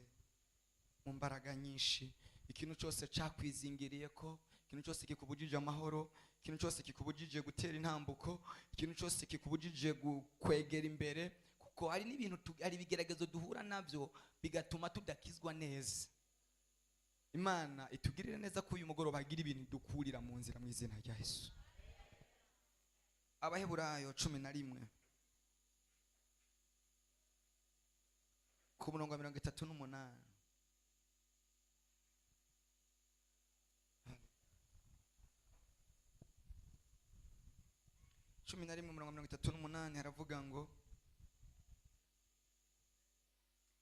mu mbaraga nyinshi. Ikintu cyose cakwizingiriye ko, ikintu cyose kikubujije amahoro, ikintu cyose kikubujije gutera intambuko, ikintu cyose kikubujije kwegera imbere, kuko hari n'ibintu hari ibigeragezo duhura nabyo bigatuma tudakizwa neza. Imana itugirire neza ko uyu mugoroba hagira ibintu dukurira mu nzira mu izina rya Yesu. Abaheburayo 11 ku murongo wa 38. 11 umurongo 38 haravuga ngo,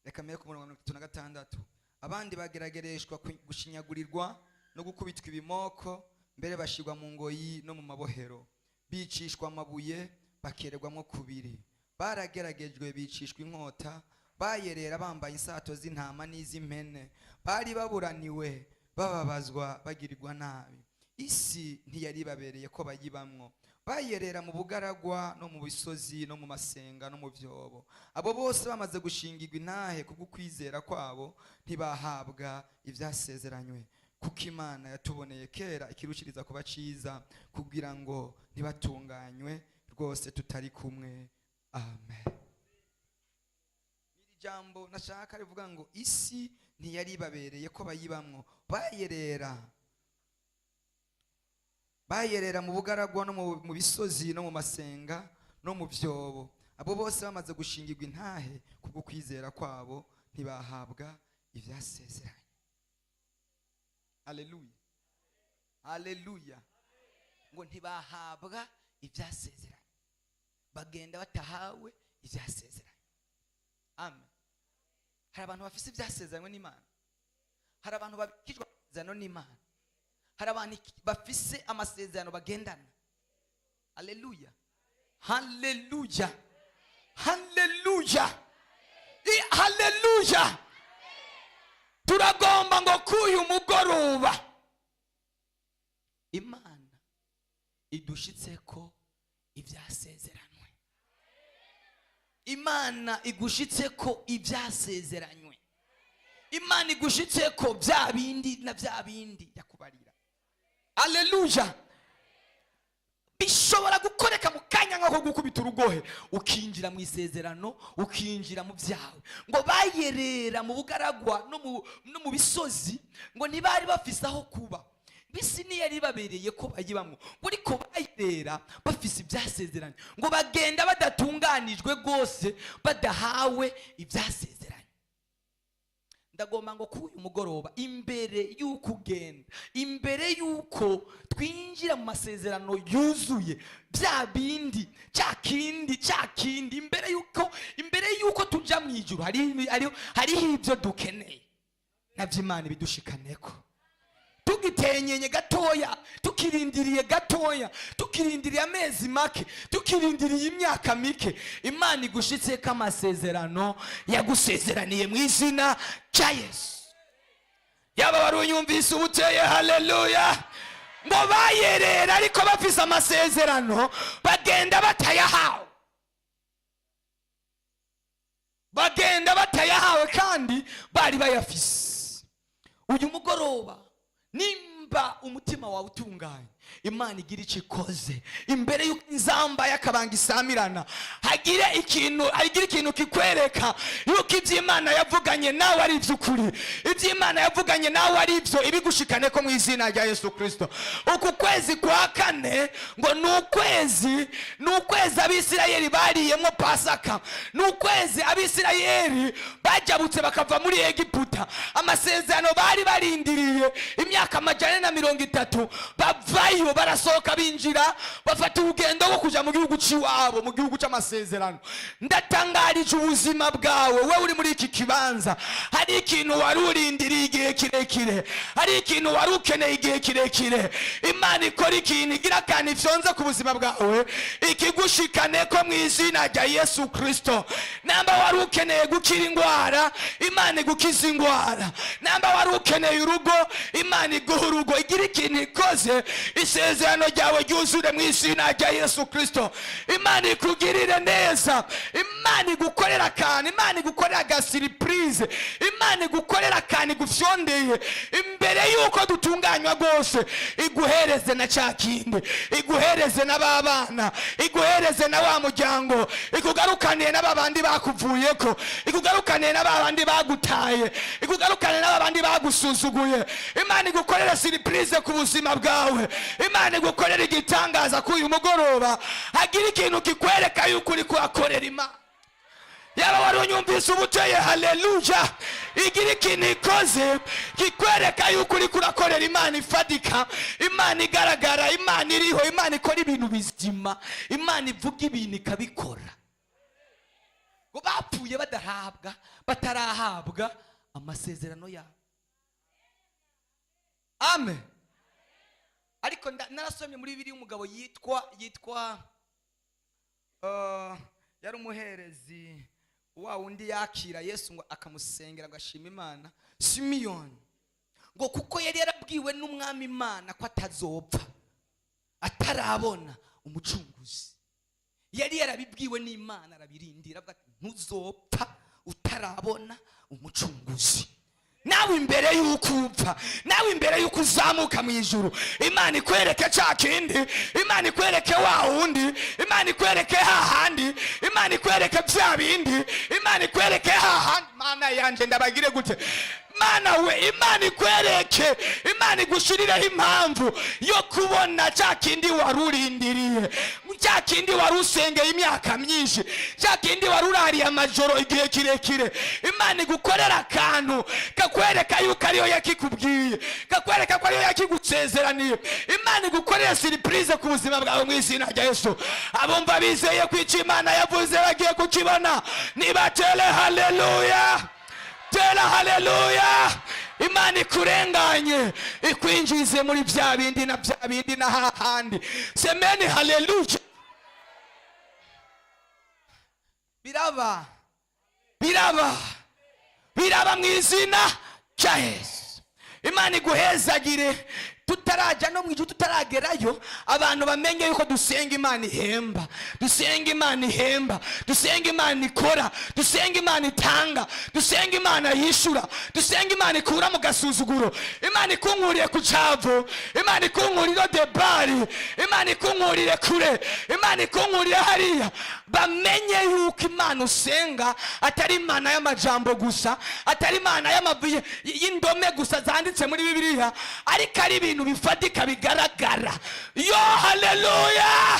reka mbere ku murongo wa 36, abandi bageragereshwa gushinyagurirwa no gukubitwa ibimoko, mbere bashirwa mu ngoyi no mu mabohero, bicishwa amabuye, bakererwamo kubiri, barageragejwe bicishwa inkota, bayerera bambaye insato z'intama n'iz'impene, bari baburaniwe, bababazwa, bagirirwa nabi, isi ntiyari ibabereye ko bayibamwo, bayerera mu bugaragwa no mu bisozi no mu masenga no mu byobo. Abo bose bamaze gushingirwa intahe kubwo kwizera kwabo, ntibahabwa ibyasezeranywe, kuko Imana yatuboneye kera ikirushiriza kuba ciza, kugira ngo ntibatunganywe rwose tutari kumwe. Amen. Iri jambo nashaka rivuga ngo isi ntiyari ibabereye ko bayibamwo, bayerera mu bugaragwa no mu bisozi no mu masenga no mu byobo. Abo bose bamaze gushingirwa intahe kubwo kwizera kwabo, ntibahabwa ibyasezeranye. Haleluya, haleluya. Ngo ntibahabwa ibyasezeranye, bagenda batahawe ibyasezeranye. Amen. Hari abantu bafise ibyasezeranywe n'Imana, hari abantu babikijwe amasezerano n'Imana, hari abantu bafise amasezerano bagendana. Haleluya, haleluya, haleluya, haleluya. Turagomba ngo kuyu mugoroba Imana idushitse ko ibyasezeranywe. Imana igushitse ko ibyasezeranywe. Imana igushitse ko bya bindi na bya bindi yakubarira. Haleluya. Bishobora gukoreka mu kanya nk'ako gukubita urugohe, ukinjira mu isezerano, ukinjira mu byawe. Ngo bayerera mu bugaragwa no mu bisozi, ngo ntibari bafise aho kuba, bisi ntiyari ibabereye ko bayibamwo, ngo ariko bayerera bafise ibyasezeranye, ngo bagenda badatunganijwe rwose, badahawe ibyasezeranye. Ndagomba ngo kuri uyu mugoroba, imbere y'uko ugenda, imbere y'uko twinjira mu masezerano yuzuye, bya bindi, cya kindi, cya kindi, imbere y'uko tujya mu ijuru, hariho ibyo dukeneye, nabyo Imana ibidushikaneko. Tugize Tugitenyenye gatoya, tukirindiriye gatoya, tukirindiriye amezi make, tukirindiriye imyaka mike, Imana igushitse ko amasezerano yagusezeraniye mu izina rya Yesu. Yaba wari unyumvise, ubuteye haleluya. Ngo bayerera ariko bafise amasezerano, bagenda batayahawe, bagenda batayahawe kandi bari bayafise. Uyu mugoroba, nimba umutima wawe utunganye, Imana igira icyo ikoze imbere y'uko inzamba y'akabanga isamirana. Hagire ikintu kikwereka yuko ibyo Imana yavuganye nawe ari iby'ukuri, ibyo Imana yavuganye nawe ari ibyo, ibigushikane ko mu izina rya Yesu Kirisito. Uku kwezi kwa kane ngo ni ukwezi Abisirayeli bariyemo Pasaka, ni ukwezi Abisirayeli bajabutse bakava muri Egiputa. Amasezerano bari barindiriye imyaka 430, bavayo, barasohoka, binjira, bafata urugendo rwo kuja mu gihugu cy'iwabo, mu gihugu cy'amasezerano. Ndatangarije ubuzima bwawe, we uri muri iki kibanza, hari ikintu wari urindiriye igihe kirekire, hari ikintu wari ukeneye igihe kirekire. Imana ikora ikintu, igira akantu ifyonze ku buzima bwawe, ikigushikane ko mu izina rya Yesu Kristo. Namba wari ukeneye gukira indwara, Imana igukiza indwara. Namba wari ukeneye urugo, Imana iguha urugo. Igira ikintu ikoze, isezerano ryawe ryuzure mu izina rya Yesu Kristo. Imana ikugirire neza, Imana igukorera akantu, Imana igukorera agasurprise, Imana igukorera akantu igufyondeye imbere y'uko dutunganywa rwose, iguhereze na cya kindi, iguhereze na ba bana, iguhereze na wa muryango, ikugarukaniye na ba bandi bakuvuyeko, ikugarukaniye na ba bandi bagutaye, ikugarukaniye na ba bandi bagusuzuguye. Imana igukorere surprise ku buzima bwawe, Imana igukorere igitangaza kuri uyu mugoroba, hagira ikintu kikwereka yuko uri kuhakorera Imana. Yaba wari unyumvise, ubuteye haleluya. Igira ikintu ikoze kikwereka yuko uri kurakorera Imana ifadika, Imana igaragara, Imana iriho, Imana ikora ibintu bizima, Imana ivuga ibintu ikabikora. Ngo bapfuye badahabwa, batarahabwa amasezerano yabo. Amen. Ariko narasomye muri Bibiliya umugabo yitwa yari umuherezi wa wundi yakira Yesu ngo akamusengera ngo ashime Imana, Simiyoni. Ngo kuko yari yarabwiwe n'Umwami Imana ko atazopfa atarabona Umucunguzi, yari yarabibwiwe n'Imana, arabirindira, avuga ati: "Ntuzopfa utarabona Umucunguzi." Nawe imbere y'uko upfa, nawe imbere y'uko uzamuka mu ijuru, Imana ikwereke cya kindi, Imana ikwereke wa wundi, Imana ikwereke hahandi, Imana ikwereke bya bindi, Imana ikwereke hahandi. Mana yanjye, ndabagire gute? Mana we, Imana ikwereke, Imana igushirireho impamvu yo kubona cya kindi wari urindiriye, cya kindi wari usengeye imyaka myinshi, cya kindi wari urariye amajoro igihe kirekire. Imana igukorera akantu kakwereka yuko ariyo yakikubwiye, kakwereka ko ariyo yakigusezeraniye. Imana igukorera surprise ku buzima bwawe mu izina rya Yesu. Abumva bizeye ko icyo Imana yavuze bagiye kukibona, nibatere haleluya, tera haleluya. Imana ikurenganye, ikwinjize muri bya bindi na bya bindi na hahandi. Semeni haleluya. Biraba, biraba, biraba mu izina rya Yesu. Imana iguhezagire. Tutarajya no mu ijuru, tutaragerayo, abantu bamenye yuko dusenga Imana ihemba, dusenga Imana ihemba, dusenga Imana ikora, dusenga Imana itanga, dusenga Imana yishura, dusenga Imana ikura mu gasuzuguro. Imana ikunkuriye ku cyavu, Imana ikunkurire debari, Imana ikunkurire kure, Imana ikunkurire hariya. Bamenye yuko Imana usenga atari Imana y'amajambo gusa, atari Imana y'amabuye y'indome gusa zanditse muri Bibiliya, ariko ari ibintu bifatika bigaragara. Yo haleluya.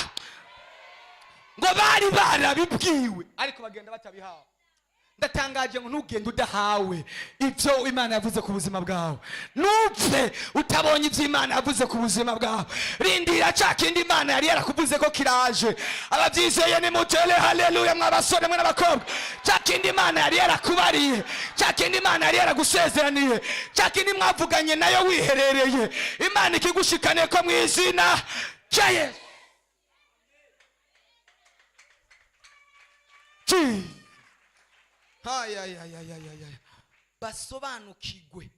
Ngo bari barabibwiwe ariko bagenda batabihawe. Ndatangaje ngo ntugende udahawe ibyo Imana yavuze ku buzima bwawe. Nupfe utabonye ibyo Imana yavuze ku buzima bwawe. Rindira cya kindi Imana yari yarakuvuze ko kiraje. Ababyizeye nimutere haleluya. Mwa basore mwe n'abakobwa, cya kindi Imana yari yarakubariye, cya kindi Imana yari yaragusezeraniye, cya kindi mwavuganye nayo wiherereye, Imana ikigushikane ko mu izina rya Yesu. Ay, ay, ay, ay, ay, ay, ay. Basobanukirwe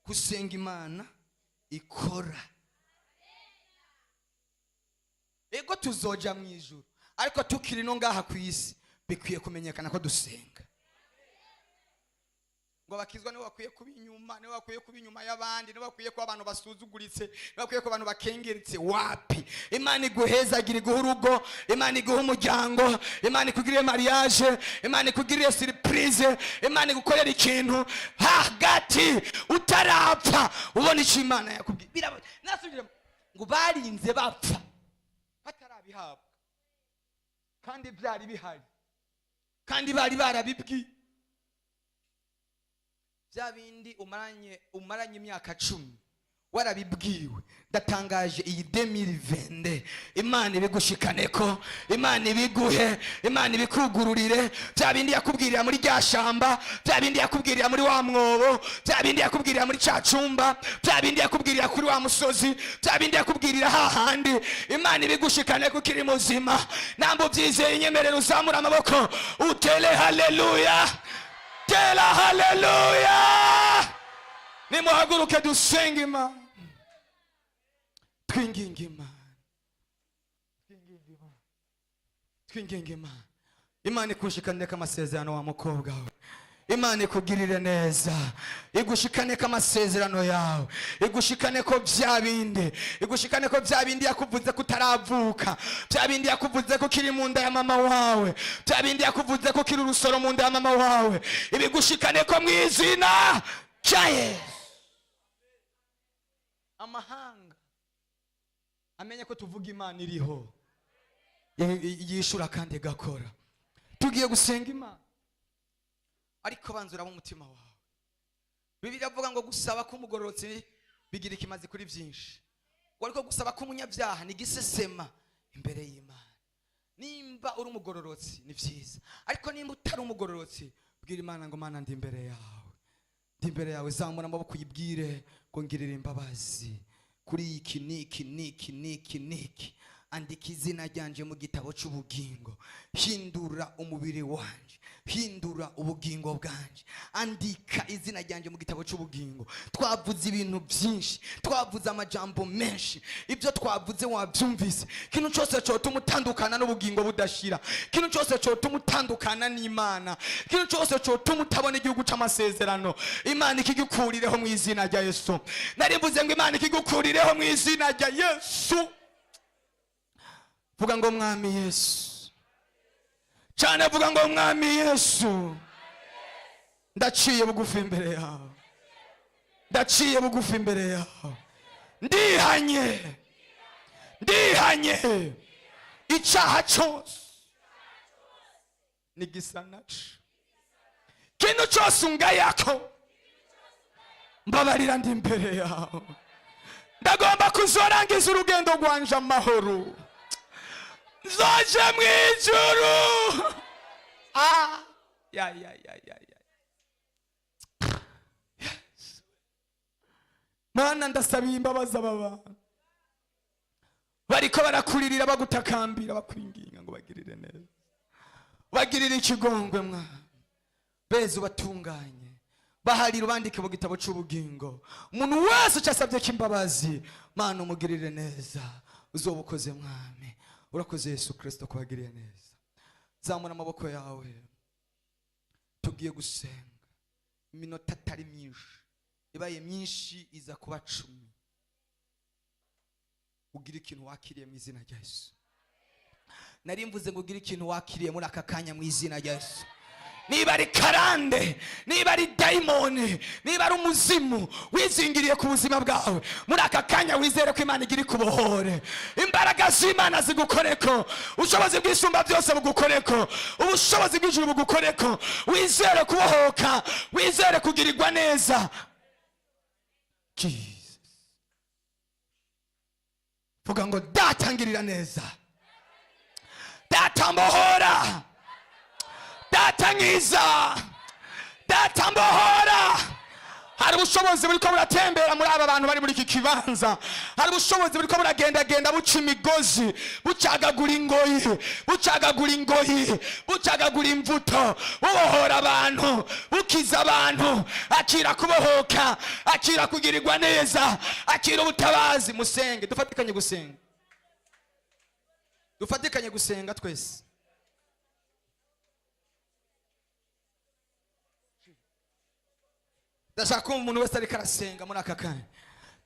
gusenga Imana ikora. Ego, tuzoja mu ijuru, ariko tukiri no ngaha ku isi bikwiye kumenyekana ko dusenga. Ngo abakizwa nibo bakwiye kuba inyuma, nibo bakwiye kuba inyuma y'abandi, nibo bakwiye kuba abantu basuzuguritse, nibo bakwiye kuba abantu bakengeretse. Wapi! Imana iguhezagira, iguha urugo, Imana iguha umuryango, Imana ikugirire mariage, Imana ikugirire surprise, Imana igukorera ikintu hagati utarapfa ubona icyo Imana yakubwiye. Nasubiremo ngo barinze bapfa batarabihabwa, kandi byari bihari, kandi bari barabibwiye. Bya bindi umaranye imyaka 10 warabibwiwe, ndatangaje iyi 2022, Imana ibigushikane ko, Imana ibiguhe, Imana ibikugururire. Bya bindi yakubwirira muri rya shamba, bya bindi yakubwirira muri wa mwobo, bya bindi yakubwirira muri cya cumba, bya bindi yakubwirira kuri wa musozi, bya bindi yakubwirira hahandi, Imana ibigushikane ko ukiri muzima. Namba ubyizeye, inyemerera uzamura amaboko utere haleluya, tera haleluya. Nimuhaguruke dusenge Imana, twinginge Imana, twinginge Imana, twinginge Imana. Imana ikushikanire amasezerano wa mukobwa we. Imana ikugirire neza, igushikane ko amasezerano yawe, igushikane ko bya bindi, igushikane ko bya bindi yakuvuze ko utaravuka, bya bindi yakuvuze ko ukiri mu nda ya mama wawe, bya bindi yakuvuze ko ukiri urusoro mu nda ya mama wawe, ibigushikane ko mu izina rya Yesu. Amahanga amenye ko tuvuga Imana iriho, yishura kandi igakora. Tugiye gusenga Imana, ariko banza uraba umutima wawe. Bibiliya avuga ngo gusaba k'umugororotsi bigira ikimazi kuri byinshi, ngo ariko gusaba k'umunyabyaha ni igisesema imbere y'Imana. Nimba uri umugororotsi ni byiza, ariko nimba utari umugororotsi, bwira Imana ngo: "Mana, ndi imbere yawe, ndi imbere yawe." Zamura amaboko uyibwire ngo: "Ngirira imbabazi kuri iki niki niki niki niki, andika izina ryanje mu gitabo cy'ubugingo, hindura umubiri wanje, hindura ubugingo bwanje, andika izina ryanjye mu gitabo cy'ubugingo." Twavuze ibintu byinshi, twavuze amajambo menshi. Ibyo twavuze wabyumvise. Ikintu cyose cyotuma utandukana n'ubugingo budashira, ikintu cyose cyotuma utandukana n'Imana, ikintu cyose cyotuma utabona igihugu cy'amasezerano, Imana ikigukurireho mu izina rya Yesu. Nari mvuze ngo Imana ikigukurireho mu izina rya Yesu. Vuga ngo: "Mwami Yesu." Cyane, vuga ngo: "Mwami Yesu, ndaciye bugufi imbere yawe, ndaciye bugufi imbere yawe. Ndihanye, ndihanye icyaha cyose nigisa naco, kintu cyose ungayako. Mbabarira, ndi imbere yawe. Ndagomba kuzorangiza urugendo rwanje amahoro, nzoje mu ijuru." Ah, ya ya ya ya ya. Yes. Mana, ndasabiye imbabazi aba bantu bariko barakuririra, bagutakambira, bakwinginga ngo bagirire neza, bagirire ikigongwe. Mwana beza, ubatunganye, baharira, ubandike mu gitabo cy'ubugingo. Umuntu wese ucyasabye ko imbabazi, Mana, umugirire neza. Uzoba ukoze, Mwami. Urakoze Yesu Kirisito kubagiriye neza. Zamura amaboko yawe, tugiye gusenga iminota atari myinshi. Ibaye myinshi iza kuba 10. Ugira ikintu wakiriye mu izina rya Yesu. Nari mvuze ngo ugire ikintu wakiriye muri aka kanya mu izina rya Yesu. Niba ari karande, niba ari dayimoni, niba ari umuzimu wizingiriye ku buzima bwawe, muri aka kanya wizere ko Imana igira ikubohore. Imbaraga z'Imana zigukoreko, ubushobozi bw'Isumba byose bugukoreko, ubushobozi bw'ijuru bugukoreko. Wizere kubohoka, wizere kugirirwa neza. Jesus. Vuga ngo: "Data, ngirira neza. Data, mbohora. Data, nkiza. Data, mbohora." Hari ubushobozi buriko buratembera muri aba bantu bari muri iki kibanza. Hari ubushobozi buriko buragendagenda, buca imigozi, bucagagura ingoyi, bucagagura ingoyi, bucagagura imvuto, bubohora abantu, bukiza abantu. Akira kubohoka, akira kugirirwa neza, akira ubutabazi. Musenge, dufatikanye gusenga, dufatikanye gusenga twese. Ndashaka kumva umuntu wese ariko arasenga muri aka kanya.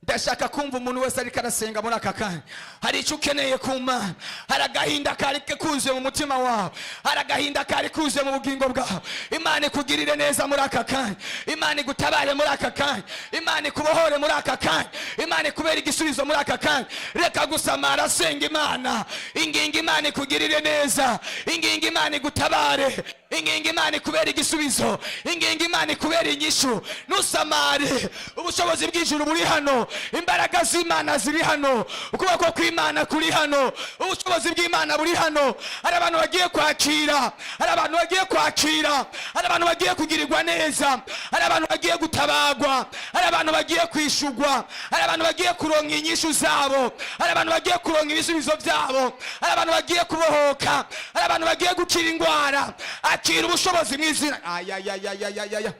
Ndashaka kumva umuntu wese ariko arasenga muri aka kanya. Hari icyo ukeneye ku Mana. Hari agahinda kari kuzuye mu mutima wawe, hari agahinda kari kuzuye mu bugingo bwawe. Imana ikugirire neza muri aka kanya. Imana igutabare muri aka kanya. Imana ikubohore muri aka kanya. Imana ikubere igisubizo muri aka kanya. Reka gusamara, senga Imana, inginga Imana ikugirire neza, inginga Imana igutabare, inginga Imana ikubera igisubizo, inginga Imana ikubera inyishu. Ntusamare. Ubushobozi bw'ijuru buri hano, imbaraga z'Imana ziri hano, ukuboko kw'Imana kuri hano, ubushobozi bw'Imana buri hano. Hari abantu bagiye kwakira, hari abantu bagiye kwakira, hari abantu bagiye kugirirwa neza, hari abantu bagiye gutabagwa, hari abantu bagiye kwishugwa, hari abantu bagiye kuronka inyishu zabo, hari abantu bagiye kuronka ibisubizo byabo, hari abantu bagiye kubohoka, hari abantu bagiye gukira indwara. Akira ubushobozi mu izina. Ayayayayayaya,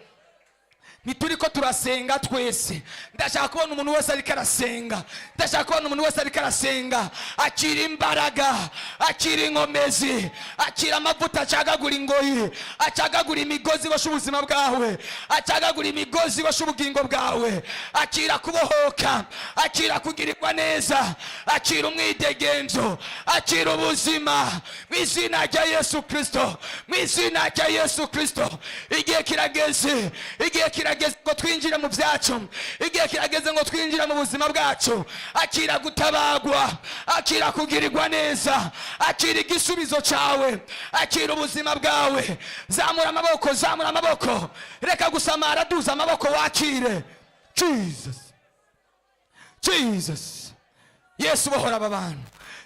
ntituri ko turasenga twese? Ndashaka kubona umuntu wese ariko arasenga. Ndashaka kubona umuntu wese ariko arasenga. Akira imbaraga, akira inkomezi, akira amavuta acagagura ingoyi, acagagura imigozi ibosha ubuzima bwawe, acagagura imigozi ibosha ubugingo bwawe. Akira kubohoka, akira kugirirwa neza, akira umwidegenzo, akira ubuzima mu izina rya Yesu Kirisito, mu izina rya Yesu Kirisito. Igihe kirageze, igihe kirageze ngo twinjire mu byacu. Igihe kirageze ngo twinjire mu buzima bwacu. Akira gutabagwa, akira kugirirwa neza, akira igisubizo cyawe, akira ubuzima bwawe. Zamura amaboko, zamura amaboko, reka gusamara, duza amaboko wakire. Jesus, Jesus. Yesu, bohora aba bantu.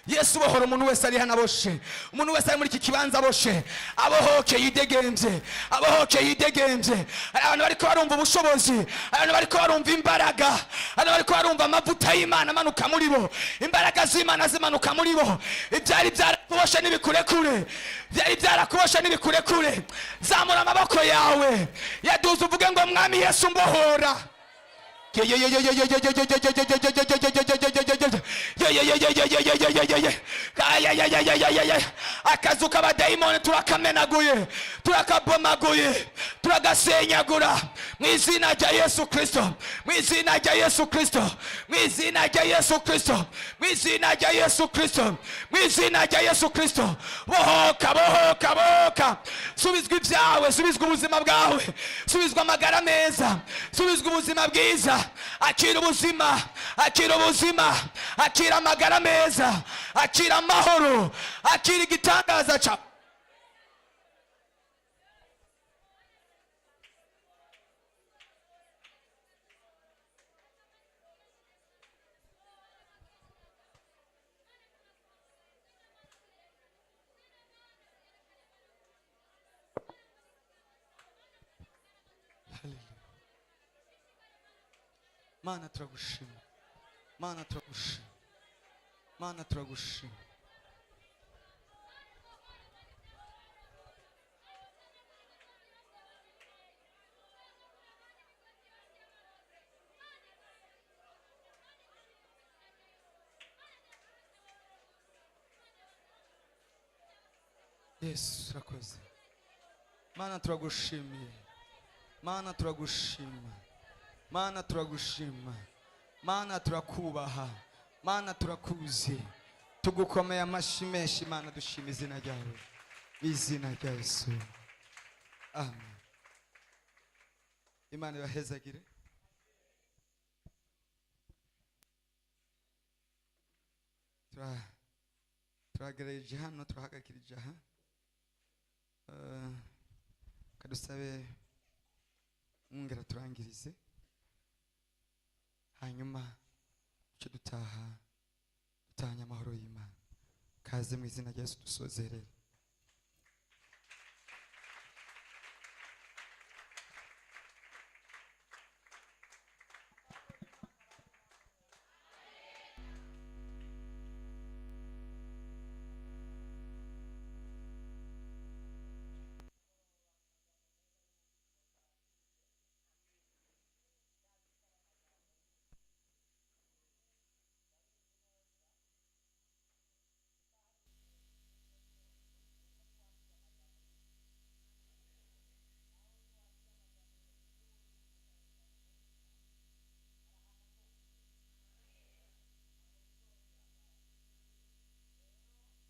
Yesu, bohora umuntu wese ari hano aboshe. Umuntu wese ari muri iki kibanza aboshe, abohoke yidegemvye, abohoke yidegemvye. Hari abantu bariko barumva ubushobozi, hari abantu bariko barumva imbaraga, hari abantu bariko barumva amavuta y'Imana amanuka muri bo, imbaraga z'Imana zimanuka muri bo. Ibyari byarakuboshe n'ibikurekure, byari byarakuboshe n'ibikurekure. Zamura amaboko yawe, yaduze, uvuge ngo: "Mwami Yesu, mbohora." Akazu k'abadayimoni turakamenaguye, turakabomaguye, turagasenyagura mu izina rya Yesu Kirisito, mu izina rya Yesu Kirisito, mu izina rya Yesu Kirisito, mu izina rya Yesu Kirisito, mu izina rya Yesu Kirisito. Bohoka, bohoka, bohoka! Subizwa ibyawe, subizwa ubuzima bwawe, subizwa amagara meza, subizwa ubuzima bwiza. Akira ubuzima, akira ubuzima, akira amagara meza, akira amahoro, akira igitangaza cya Mana, turagushima. Mana, turagushima. Mana, turagushima. Yesu, urakoze. Mana, turagushimiye. Mana, turagushima. Mana, turagushima. Mana, turakubaha. Mana, turakuzi, tugukomeye amashyi menshi. Mana, dushima izina ryawe, izina rya Yesu. Amen. Imana ibahezagire. Turagereje hano, turahagakirije aha. Kadusabe mwongera turangirize, hanyuma duce dutaha, dutahanye amahoro y'Imana. Kaze mu izina rya Yesu dusozerere.